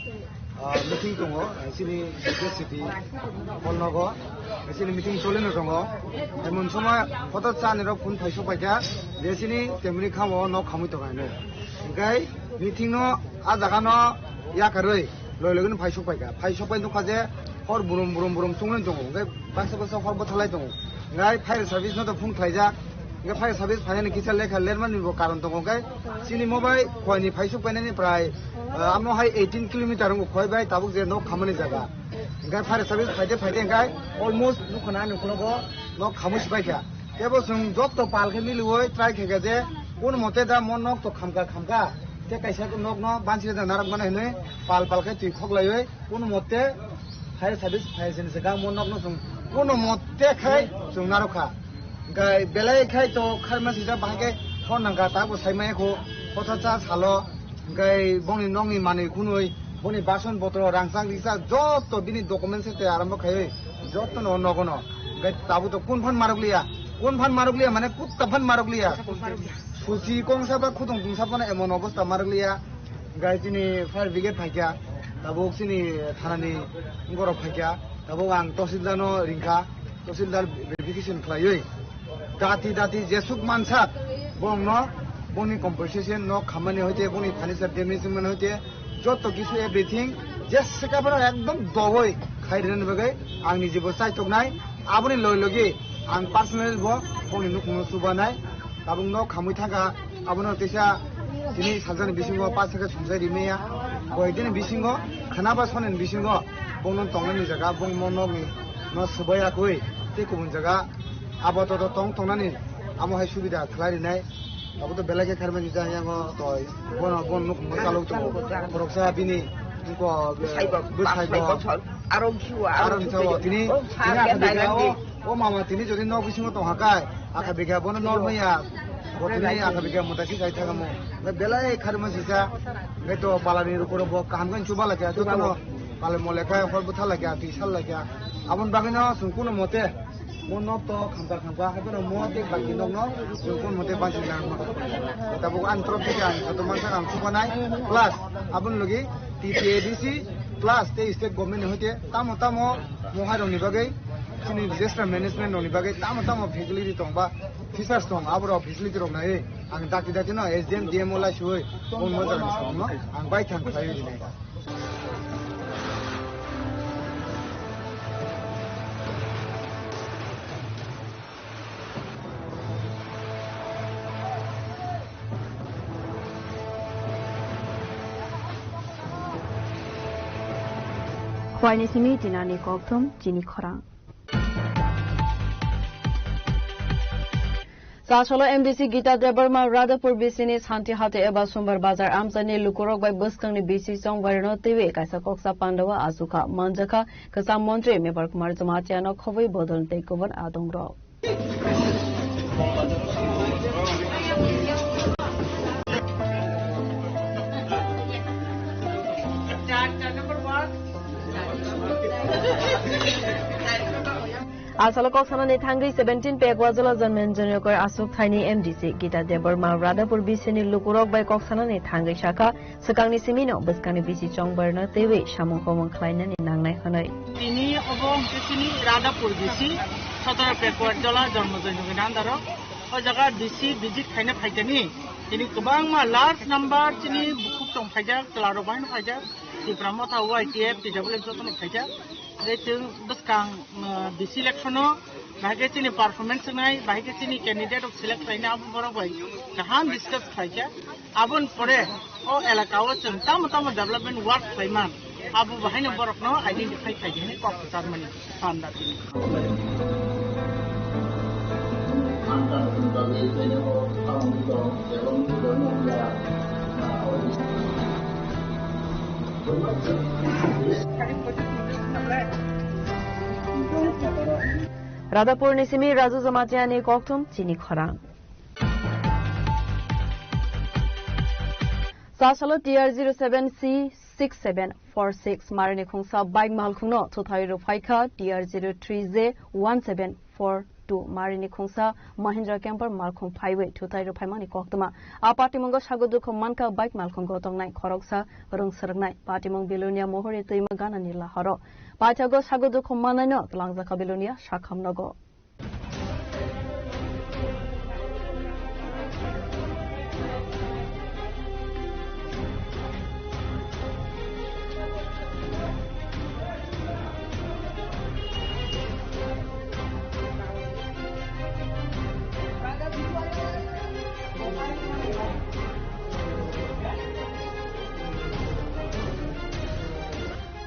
ah, meeting tongo, chini city hall nogo, chini meeting cholino tongo. Emon somoi kotor chani rok phone phaisok paikha, je chini temri khamo nok khamwi tongo hinwi. Hingkhai meeting no, ah jaga no yakarwi loi loi no phaisok paikha. Phaisok pai nukha je hor burum burum burum chungwi tongo. Hingkhai baksa baksa hor bwthalai tongo. Hingkhai fire service no to phone khlaijak. Hingkhai fire service phainani kisa lekha lermani bo karon tongo. Hingkhai chini mo bai khoini phaisok painani prai, ah, amo hai eighteen kilometer wngkha khoi bai tabuk je nok khamani jaga. Hingkhai fire service phaide phaide hingkhai almost nukhana ani khulungo nok khamwi sibaikha. Tebo chwng jotto pal khe miliui try khaikha je kono mote da mo nok to khamkha khamkha. Tei kaisa nok no bansi da narwk mano hinui pal pal khe twi khoklaiui kono mote fire service phai sini se gang mo nok no chwng kono mote khai chwng narwk kha. Hingkhai belai khai to kharma sijak bahai khe phone nangkha ta bo sai maya kho kotha cha salo. Hingkhai bongni nokni manwi khunwi, boni bason botoro, rangchak rijak, joto bini document se tei arambo khaiwi, joto no nogo no. Hingkhai tabuk to kun phan marok liya, kun phan marok liya mane kutta phan marok liya. Suchi kongsa ba khudung tungsa phano emon obostha marok liya. Hingkhai chini fire brigade phaikha, tabuk chini thanani borok phaikha, tabuk ang tahsildar no ringkha. Tahsildar verification khlaiwi dati dati jesuk mansak bongno boni compensation no khamani hoite boni furniture damage mani hoite joto kisu everything jesika bono ekdom dogoi khai rwna bagwi ang nijibo chaitoknai aboni logi logi ang personal bo boni nukhungno chubanai tabuk no khamwi thangkha. Abono teisa tini salsani bisingo paisa khe sumsai rimaya. Koikdini bisingo khana ba sonani bisingo bongno tongnani jaga bongmo nokni no swbai yakui tei kubun jaga abo to tong tongnani amo hai subida khlai rinai. Abo to belai khe kharmani jang yango toi bono bon nuk mo chalok tongo. Khoroksa bini ko bwsai bo bwsai bo aro khiwa aro aro ni chawo tini tini akha bikha o, o mama tini jodi nok bisingo tong hakai akha bikha bono nor maya bo tini akha bikha mota si kai thangamo. Belai kharma sisa ngai to palani rukuro bo kaham kan chuba lakya to no pale mo lekha hor butha lakya ti sal lakya abon bagino sung kuno mote Mo nok to khamkha khamkha, hai phano mo tei baki nok no chwng kon mote bansi nang ma. Tabuk ang trop theke ang joto mansa ang sukanai, plus aboni logi T T A D C plus tei state government ni hoite tamo tamo mo hai rok ni bagwi chini disaster management rok ni bagwi tamo tamo facility tong ba features tong, abo rok facility rok nai ang dakti dakti no S D M D M O lai suwi mo mo jaga ni samung no ang bai thang khlai rinai. Khwaini simi tinani kokthum chini khorang. Sasolo M D C Gita Debbarma Radhapur B C ni Santi Hati eba Sumbar Bazar amchaini lukurok bai bwskangni B C chongbairano twiwi kaisa koksa pandao achukha manjakha kwcham montri Mebar Kumar Jamatia no khobwi bodol tei kubun adongrok. Asalo kok sanani thangwi seventeen pek wajalo janmen janyoker asuk thaini M D C Gita Debbarma Radhapur B C ni lukurok bai kok sanani thangwi sakha, swkangni simino bwskangni B C chongbarno twiwi samung homung khlainani nangnai hwnwi. Tini obo hwnkhe chini Radhapur B C, sotoro pek wajalo janmen janyoker andaro. O jaga D C visit khaina phaikani, tini kwbangma large number chini bukhuk tong phaijak, chwlarok baino phaijak, Tipra Motha, Y T F, T W F jotono phaijak. Tei chwng bwskang, uh, D C election-o bahai khe chini performance wngnai, bahai khe chini candidate rok select khlaina abo borok bai kaham discuss khlaikha. Aboni pore o elaka o chwng tamo tamo development work khlaiman, abo bahaino borokno identify khlai di hwnwi kok kwcharmani phan da tini. Radhapur ni simi Raju Jamatia ni kokthum chini khorang. Sasalo T R zero seven C six seven four six marini khungsa bike malkhungno thuthai rwphaikha T R zero three J one seven four two marini khungsa Mahindra Camper malkhung phaiwi thuthai rwphaimani koktwma. A patimungo sago dukhu mankha bike malkhungo tongnai khoroksa rwng swrwngnai. Patimung Bilonia Mohori twima ganani lahoro. Paithago sago dukhu mannaino twlangjakha Bilonia Sakham nogo.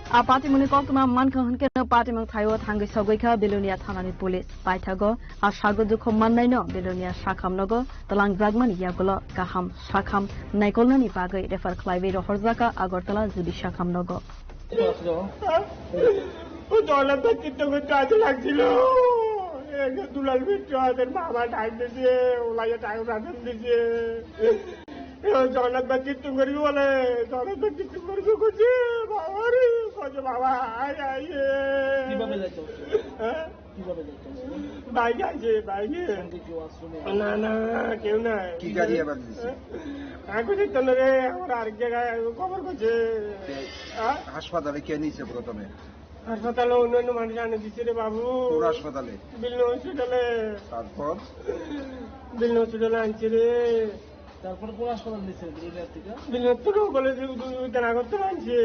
A patimungni koktwma mankha hwnkhe no patimung thaio thangwi sogwi kha Bilonia thanani police. Paithago a sago dukhu mannaino Bilonia Sakham nogo twlangjakmani yagulo kaham sakham naikolnani bagwi refer khlaiwi rohorjakha Agartala Judi Sakham nogo. ও জগন্নাথ ভক্তি তো করতে আজ লাগছিল। এই যে দুলাল মিত্র, ওদের বাবা ডাক দিছে, ওলাইয়া টাকা রাজন দিছে। এ জগন্নাথ ভক্তি কীর্তন করি বলে, জগন্নাথ ভক্তি কীর্তন করি করছে, বাবা রে, কত বাবা, আয়, আয়, এ। কিভাবে যাইতে হচ্ছে? হ্যাঁ? কিভাবে যাইতে হচ্ছে? বাইকে আছে, বাইকে। সঙ্গে কেউ আসছে না? না, না, কেউ নাই। কি গাড়ি আবার দিছে? আমি তো জানি না রে, আমার আরেক জায়গায় খবর করছে। কে? হ্যাঁ? হাসপাতালে কে নিছে প্রথমে? হাসপাতালে অন্য অন্য মানুষ আনে দিছে রে বাবু। কোন হাসপাতালে? বিল্ডিং হসপিটালে। তারপর? বিল্ডিং হসপিটালে আনছে রে। তারপর কোন হাসপাতাল নিছে বিল্ডিং থেকে? বিল্ডিং থেকে বলে যে দুই দুই দিন আগর তো আনছে।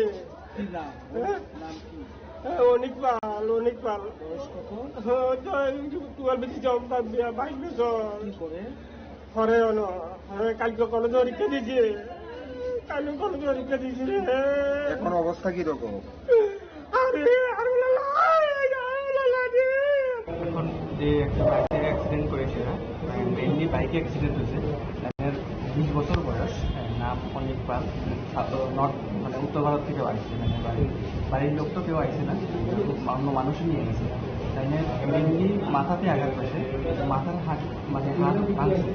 কি নাম? হ্যাঁ? নাম কি? হ্যাঁ, অনিক পাল, অনিক পাল। বয়স কত? হ্যাঁ, তো এই যে টুয়েলভ বেশি জব, বাইশ বছর। কি করে? ঘরে অন, ঘরে কালকে কলেজে পরীক্ষা দিয়েছে। কালকে কলেজে পরীক্ষা দিয়েছে রে। এখন অবস্থা কি রকম? আরে, আরে, লা, লা, লা, লা, লা রে। এখন যে একটা বাইকে অ্যাক্সিডেন্ট করেছে, মেইনলি বাইকে অ্যাক্সিডেন্ট হয়েছে। তাদের বিশ বছর বয়স, নাম অনিক পাল, ছাত্র, নর্থ, মানে উত্তর ভারত থেকে আসছে, মানে বাড়ির, বাড়ির লোক তো কেউ আসছে না, অন্য মানুষই নিয়ে গেছে। তাই মেইনলি মাথাতে আঘাত হয়েছে, মাথার হাড়, মানে হাড় ভাঙছে।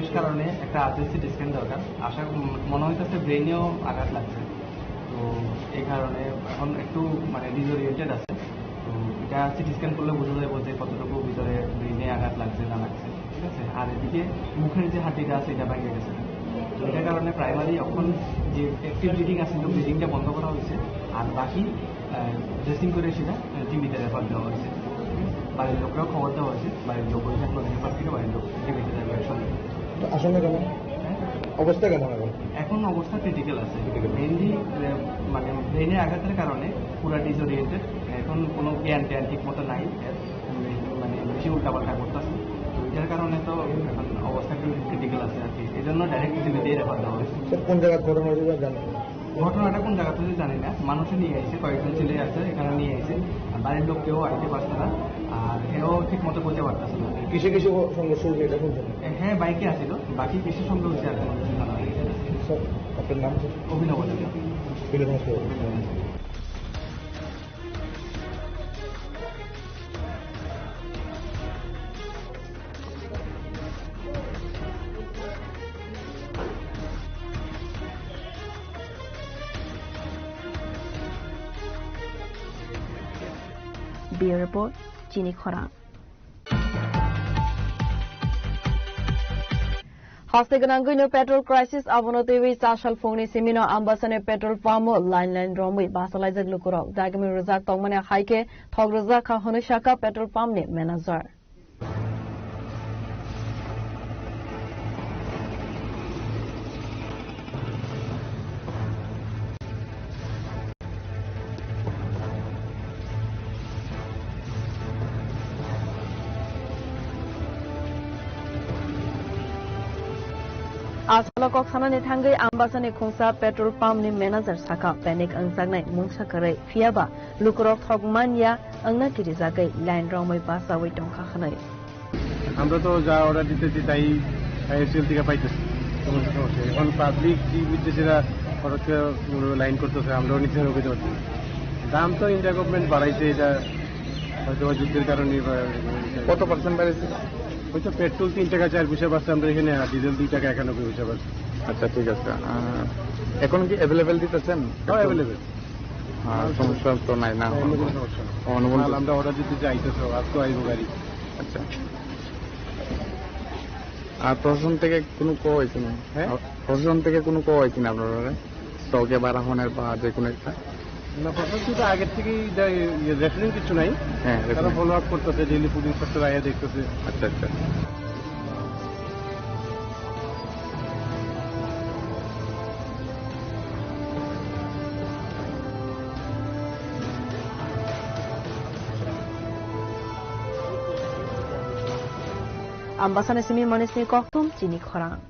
এই কারণে একটা আরজেন্সি স্ক্যান দরকার। আশা, মনে হইতেছে ব্রেনেও আঘাত লাগছে। তো এই কারণে এখন একটু মানে ডিসওরিয়েন্টেড আছে। তো এটা সিটি স্ক্যান করলে বোঝা যাবে যে কতটুকু ভিতরে ব্রেইনে আঘাত লাগছে না লাগছে, ঠিক আছে? আর এদিকে মুখের যে হাড্ডিটা আছে, এটা ভেঙে গেছে। তো এটার কারণে প্রাইমারি এখন যে অ্যাক্টিভ ব্লিডিং আছে, তো ব্লিডিংটা বন্ধ করা হয়েছে। আর বাকি ড্রেসিং করে সেটা জিবিতে রেফার দেওয়া হয়েছে। বাড়ির লোকরাও খবর দেওয়া হয়েছে, বাড়ির লোক ওই এখন রেফার থেকে বাড়ির লোক জিবিতে যাবে একসঙ্গে। তো আশঙ্কা কেমন? হ্যাঁ? অবস্থা কেমন এখন? এখন অবস্থা ক্রিটিক্যাল আছে। ক্রিটিক্যাল। মেইনলি মানে ব্রেইনে আঘাতের কারণে পুরা ডিসওরিয়েন্টেড। এখন কোনো জ্ঞান ট্যান ঠিক মতো নাই। উম, মানে বেশি উল্টাপাল্টা করতেছে। তো এটার কারণে তো এখন অবস্থা একটু ক্রিটিক্যাল আছে আর কি। এই জন্য ডাইরেক্ট জিবিতে রেফার দেওয়া হয়েছে। স্যার, কোন জায়গায় ঘটনা হয়েছে, স্যার, জানেন? ঘটনাটা কোন জায়গা থেকে জানি না, মানুষে নিয়ে আইছে, কয়েকজন ছেলে আছে এখানে নিয়ে আইছে, আর বাড়ির লোক কেউ আইতে পারছে না, আর এও ঠিক মতো বলতে পারতেছে না। কিসে কিসে সংঘর্ষ হয়েছে এটা শুনছেন? এ, হ্যাঁ, বাইকে আসিল, বাকি কিসের সঙ্গে হয়েছে আর কোনো কিছু জানা নেই। স্যার, আপনার নাম, স্যার? অভিনব দাস। বিনোদন sir. Bureau Report, Chini Khorang. Haste gwnangwino petrol crisis, abono twiwi chasal phungni simino Ambasani petrol pump o line line romwi basalaijak lukurok. Dagiming rwjak tongmani hai khe thok rwjak kha hwnwi sakha petrol pump ni manager. Asalo kok sanani thangwi Ambasani khungsa petrol pump ni manager sakha, panic wngjaknai mungsa kwrwi, phiyaba lukurok thok manya wngna kirijagwi line romwi bachaui tongkha hwnwi. আমরা তো যা অর্ডার দিতেছি তাই আইএসএল থেকে পাইতেছি, কোনো সমস্যা নেই। এখন পাবলিক কি বুঝতেছে না, হঠাৎ করে লাইন করতেছে, আমরাও নিতে হবে করতে পারছি না। দাম তো ইন্ডিয়া গভর্নমেন্ট বাড়াইছে, এটা হয়তো বা যুদ্ধের কারণে বা কত পার্সেন্ট বাড়াইছে? ওই তো পেট্রোল তিন টাকা চার পয়সা বাড়ছে, আমরা এখানে আর ডিজেল দুই টাকা একানব্বই পয়সা বাড়ছে। আচ্ছা, ঠিক আছে। আহ, এখন কি অ্যাভেলেবেল দিতেছেন? হ্যাঁ, অ্যাভেলেবেল। আর সমস্যা তো নাই না? অন্য কোনো সমস্যা নেই। অন্য কোনো মাল আমরা অর্ডার দিতে চাইতেছে, আজকে আইবো গাড়ি। আচ্ছা। আর প্রশাসন থেকে কোনো কো হয়েছে না? হ্যাঁ? আর প্রশাসন থেকে কোনো কো হয়েছে না আপনারা? স্টকে বা রাহনের বা যে কোনো একটা? না, প্রশাসন তো আগের থেকেই যা, ইয়ে, রেশনিং কিছু নাই। হ্যাঁ, তারা রেশনিং। ফলো আপ করতেছে, ডেইলি পুলিশ ইন্সপেক্টর আইয়া দেখতেছে। আচ্ছা, আচ্ছা। Ambasani simi Manisni kokthum chini khorang.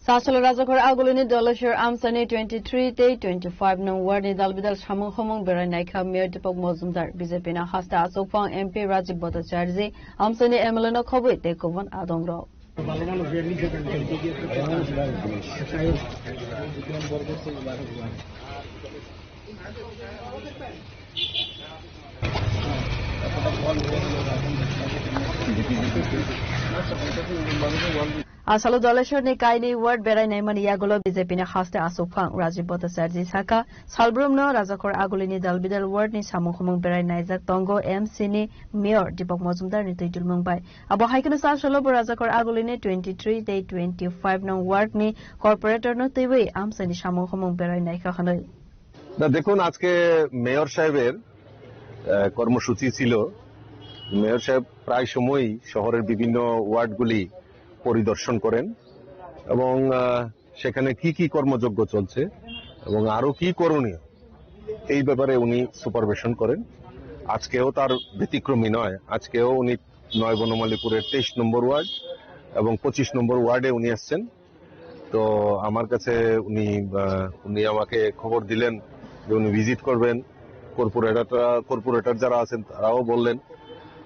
Sasalo Rajakhor Agulini Doleshwar Amsani twenty three tei twenty five nung ward ni dalbidal samung humung berai naikha Mayor Deepak Mojumdar, B J P na haste asokphang M P Rajib Bhattacharya, Amsani M L A no khobwi tei kubun adongrok. Asalo Doleshwar ni kainwi ward berai naimani yagulo B J P ni haste asokphang Rajib Bhattacharya saka, salbrumno Rajakhor Agulini dalbidal ward ni samung humung berai naijak tongo M C ni Mayor Deepak Mojumdar ni twi twilmung bai. Abo hai kheno sasalo bo Rajakhor Agulini twenty three tei twenty five nung ward ni corporator no twiwi amsani samung humung berai naikha hwnwi. না, দেখুন, আজকে মেয়র সাহেবের আহ, কর্মসূচি ছিল। মেয়র সাহেব প্রায় সময়ই শহরের বিভিন্ন ওয়ার্ডগুলি পরিদর্শন করেন এবং আহ, সেখানে কি কি কর্মযজ্ঞ চলছে এবং আরো কি করণীয়, এই ব্যাপারে উনি সুপারভিশন করেন। আজকেও তার ব্যতিক্রমী নয়। আজকেও উনি নয় বনমালীপুরের তেইশ নম্বর ওয়ার্ড এবং পঁচিশ নম্বর ওয়ার্ডে উনি এসছেন। তো আমার কাছে উনি, আহ, উনি আমাকে খবর দিলেন যে উনি ভিজিট করবেন। কর্পোরেটররা, কর্পোরেটর যারা আছেন, তারাও বললেন।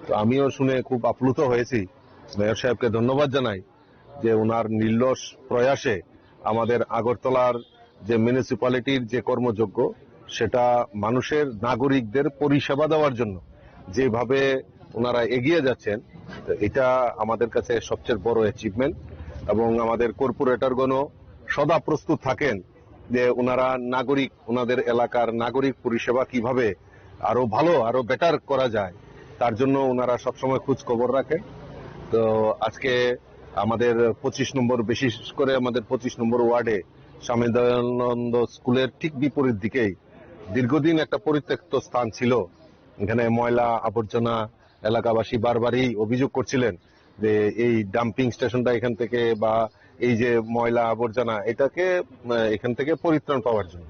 তো আমিও শুনে খুব আপ্লুত হয়েছি। মেয়র সাহেবকে ধন্যবাদ জানাই যে ওনার নির্লস প্রয়াসে আমাদের আগরতলার যে মিউনিসিপ্যালিটির যে কর্মযজ্ঞ, সেটা মানুষের, নাগরিকদের পরিষেবা দেওয়ার জন্য যেভাবে ওনারা এগিয়ে যাচ্ছেন, তো এটা আমাদের কাছে সবচেয়ে বড় অ্যাচিভমেন্ট। এবং আমাদের কর্পোরেটরগণও সদা প্রস্তুত থাকেন যে ওনারা নাগরিক, ওনাদের এলাকার নাগরিক পরিষেবা কিভাবে আরো ভালো, আরো বেটার করা যায়, তার জন্য ওনারা সবসময় খোঁজ খবর রাখেন। তো আজকে আমাদের পঁচিশ নম্বর, বিশেষ করে আমাদের পঁচিশ নম্বর ওয়ার্ডে স্বামী দয়ানন্দ স্কুলের ঠিক বিপরীত দিকেই দীর্ঘদিন একটা পরিত্যক্ত স্থান ছিল। এখানে ময়লা আবর্জনা, এলাকাবাসী বারবারই অভিযোগ করছিলেন যে এই ডাম্পিং স্টেশনটা এখান থেকে বা এই যে ময়লা আবর্জনা এটাকে, আহ, এখান থেকে পরিত্রাণ পাওয়ার জন্য।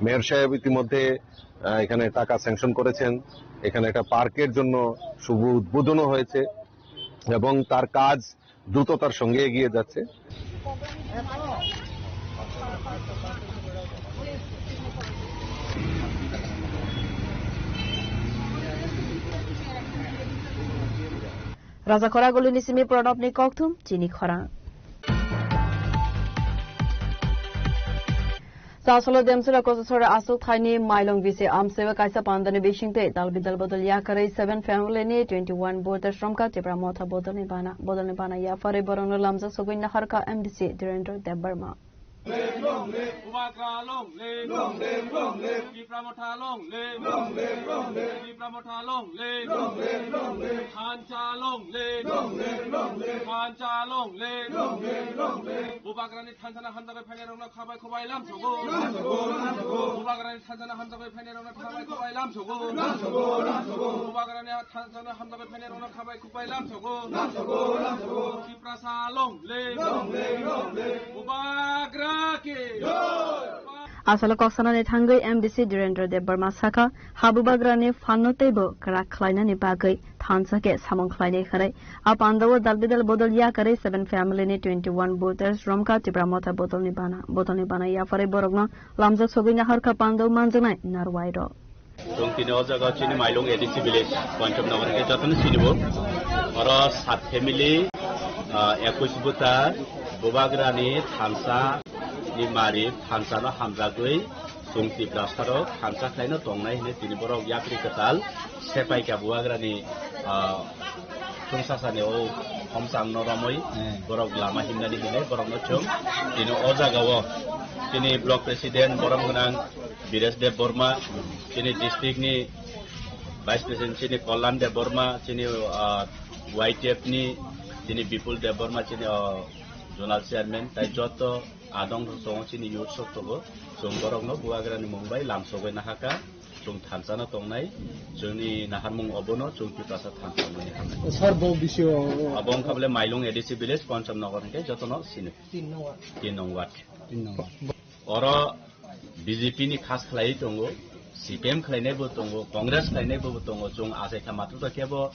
মেয়র সাহেব ইতিমধ্যে, আহ, এখানে টাকা স্যাংশন করেছেন, এখানে একটা পার্কের জন্য শুভ উদ্বোধনও হয়েছে এবং তার কাজ দ্রুততার সঙ্গে এগিয়ে যাচ্ছে। Raja Khorang Gulini simi Pranabni kokthum chini khorang. Chasolo Demsura Kosasora aswk thaini mailung bisi amsaiba kaisa pandani bisingtwi dal bidal bodol yakarwi seven family ni twenty one voters romkha Tipra Motha bodolni bana. Bodolni bana yaphari borokno lamjak sogwi naharkha M D C Dhirendra Debbarma. Bubagra long live. Long live, long live. Tipra Motha long live. Long live, long live. Tipra Motha long live. Long live, long live. Thansa long live. Long live, long live. Thansa long live. Long live, long live. Bubagrani thansano hamjagwi phainairokno khabai khwbai lamsogo. Lamsogo, lamsogo. Bubagrani thansano hamjagwi phainairokno khabai khwbai lamsogo. Lamsogo, lamsogo. Bubagrani thansano hamjagwi phainairokno khabai khwbai lamsogo. Lamsogo, lamsogo. Tiprasa long live. Long live, long live. Bubagra ki. Jai. Asalo kok sanani thangwi M D C Dhirendra Debbarma sakha, ha bubagrani phanno teibo kwrak khlainani bagwi thansa khe samung khlainai hwnwi. A pandao dal bidal bodol yakarwi seven family ni twenty one voters romkha Tipra Motha bodolni bana. Bodolni bana yapharwi borokno lamjak sogwi naharkha pandao manjaknai narwai rok. Chwng tini o jaga chini Mailung A D C village, Pancham Nagar hwnkhe jotono sinibo. Oro sat family, ah, ekush buta, bubagrani thansa ni mari, thansano hamjagwi chwng Tiprasarok thansa khlaino tongnai hwnwi tini borok yapri kwtal sepaikha bubagrani, ah, Chwng sasani o homsangno romwi, eh, borok lama himnani hinwi borokno chwng tini o jagao chini block president borom gwnang Biresh Deb Borma, chini district ni vice president chini Kollan Deb Borma, chini, ah, Y T F ni chini Bipul Deb Borma, chini, ah, zonal chairman, tai joto adong tongo chini youth sok tongo, chwng borokno bubagrani mung bai lamsogwi nahaka. Chwng thansa no tongnai, chwngni naharmung obono chwng Tiprasa thansa hwnwi hamnai. Sir, bo bisio abo wngkha bole Mailung A D C village, Pancham Nagar hwnkhe jotono sino. Tin nong ward. Tin nong ward. Tin nong ward. Oro B J P ni khas khlaiwi tongo, C P M khlainai bo tongo, Congress khlainai bo tongo, chwng achaikha matwtwi khe bo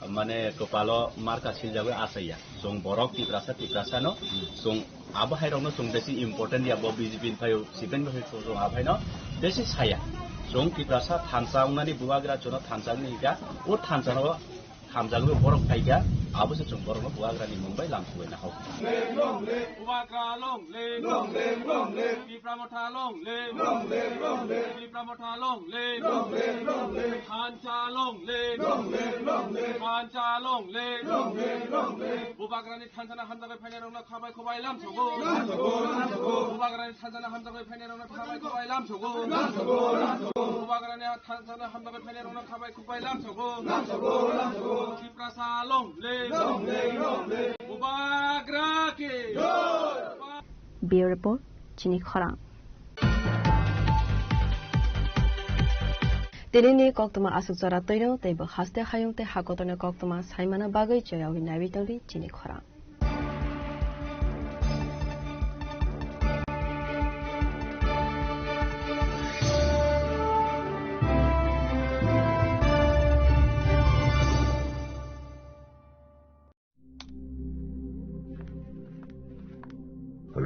mane kwpalo marka siljagwi achaiya. Chwng borok Tiprasa, Tiprasano chwng abo hairokno chwng besi important ya, bo B J P ni phaio, C P M ni phaio chwng abo haino besi saya. Chwng Tiprasa thansa wngnani bubagra chwngno thansa wngwi hika, o thansano thamjagwi borok phaikha, abo se chwng borokno bubagrani mung bai lam sugwi nahao. Bubagra long live. Long live, long live. Tipra Motha long live. Long live, long live. Tipra Motha long live. Long live, long live. Thansa long live. Long live, long live. Thansa long live. Long live, long live. Bubagrani thansano hamjagwi phainairokno khabai khwbai lamsogo. Lamsogo, lamsogo. Bubagrani thansano hamjagwi phainairokno khabai khwbai lamsogo. Lamsogo, lamsogo. Bubagrani thansano hamjagwi phainairokno khabai khwbai lamsogo. Lamsogo, lamsogo. Tiprasa long live. Long live, long live. Bubagra ki. Jai. Bureau Report, Chini Khorang. Tinini koktwma aswk jora twino teibo haste hayung tei hakotorni koktwma saimano bagwi choyawi naiwi tongdi chini khorang.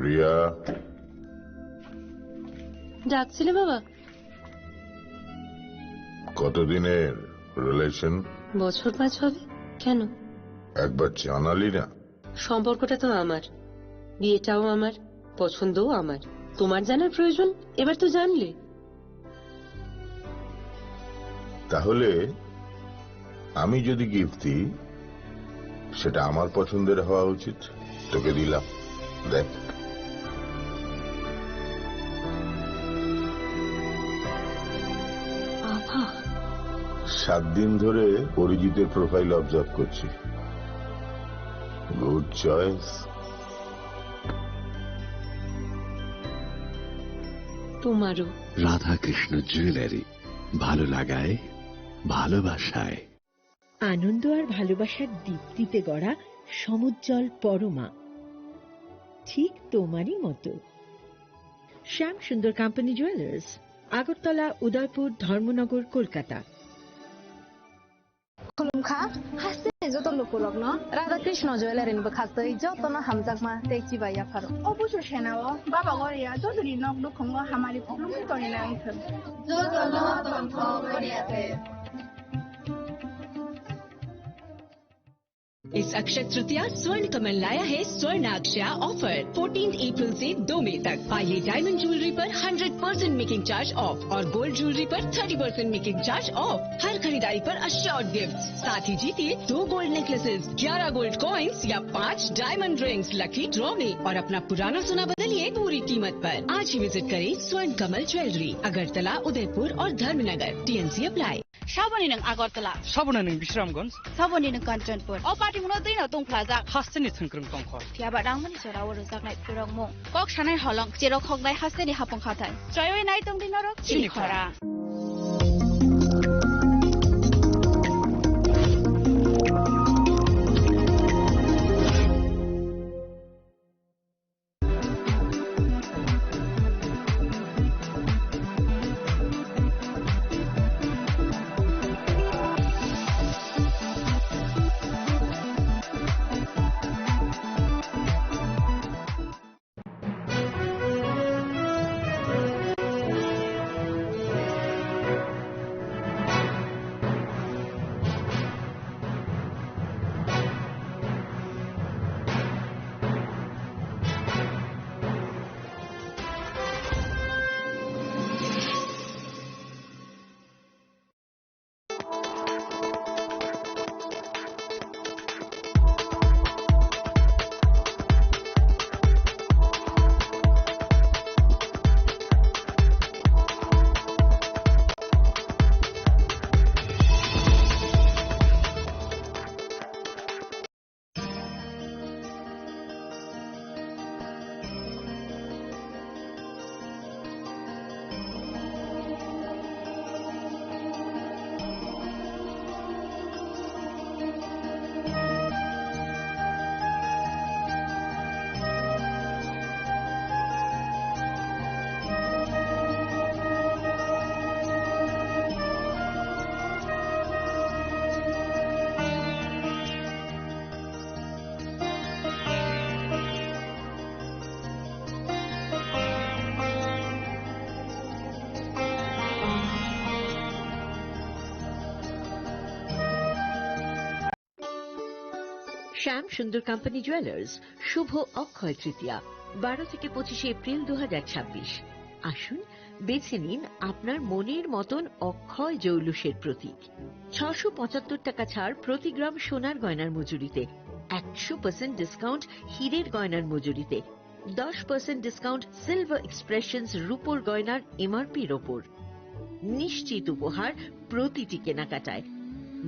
Riya. ডাকছিলে বাবা? কতদিনের রিলেশন? বছর পাঁচ হবে। কেন? একবার জানালি না। সম্পর্কটা তো আমার, বিয়েটাও আমার, পছন্দও আমার। তোমার জানার প্রয়োজন, এবার তো জানলে। তাহলে আমি যদি গিফট দিই, সেটা আমার পছন্দের হওয়া উচিত। তোকে দিলাম, দেখ। সাত দিন ধরে অরিজিতের প্রোফাইল অবজার্ভ করছি। Good choice. তোমারও। রাধাকৃষ্ণ জুয়েলারি, ভালো লাগায়, ভালোবাসায়। আনন্দ আর ভালোবাসার দীপ্তিতে গড়া সমুজ্জ্বল পরমা, ঠিক তোমারই মতো। শ্যাম সুন্দর কোম্পানি জুয়েলার্স, আগরতলা, উদয়পুর, ধর্মনগর, Kolkata. Khulumkha, hasteni joto lukurokno Radha Krishna Jewellery ni bwkhak twi jotono hamjakma tei chibai yapharo. Obuso senao, baba goria, jotoni nok nukhungo hamari khulumwi tonina wngthwng. Jotono tongthok goria tei. इस अक्षय तृतीया स्वर्ण कमल लाया है स्वर्ण अक्षया offer. Fourteen April से दो मई तक पाइए डायमंड ज्वेलरी पर hundred percent making charge off और गोल्ड ज्वेलरी पर thirty percent making charge off. हर खरीदारी पर अश्योर्ड गिफ्ट, साथ ही जीतिए दो गोल्ड नेकलेसेस, ग्यारह गोल्ड कॉइन्स या पाँच डायमंड रिंग्स लकी ड्रॉ में और अपना पुराना सोना बदलिए पूरी कीमत पर। आज ही विजिट करें स्वर्ण कमल ज्वेलरी, अगरतला, उदयपुर और Dharmanagar. TNC apply. Saboni nwng Agartala. Saboni nwng Bisramganj. Saboni nwng Kanchanpur. O party muno twi no tongphlajak. Hasteni thwngkwrwng tongkho. Phiya ba nangmani jora o rwjaknai phurokmung. Kok sanai holong, cherok hoknai hasteni hapung khathai. Choiwi nai tongdi norok chini khora. শ্যাম সুন্দর company jewellers, শুভ অক্ষয় তৃতীয়া, বারো থেকে পঁচিশে এপ্রিল দু হাজার ছাব্বিশ। আসুন, বেছে নিন আপনার মনের মতন অক্ষয় জৌলুসের প্রতীক। ছশো পঁচাত্তর টাকা ছাড় প্রতি গ্রাম সোনার গয়নার মজুরিতে, একশো পার্সেন্ট ডিসকাউন্ট হীরের গয়নার মজুরিতে, দশ পার্সেন্ট ডিসকাউন্ট সিলভার এক্সপ্রেশনস রূপোর গয়নার এমআরপির ওপর। নিশ্চিত উপহার প্রতিটি কেনাকাটায়।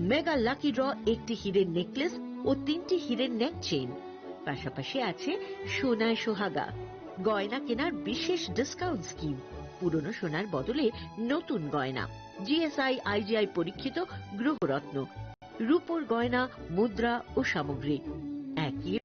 মেগা লাকি ড্র, একটি হীরের নেকলেস ও তিনটি হীরের নেক চেইন। পাশাপাশি আছে সোনায় সোহাগা, গয়না কেনার বিশেষ ডিসকাউন্ট স্কিম, পুরনো সোনার বদলে নতুন গয়না, জিএসআই আইজিআই পরীক্ষিত গ্রহরত্ন, রূপোর গয়না, মুদ্রা ও সামগ্রী। একই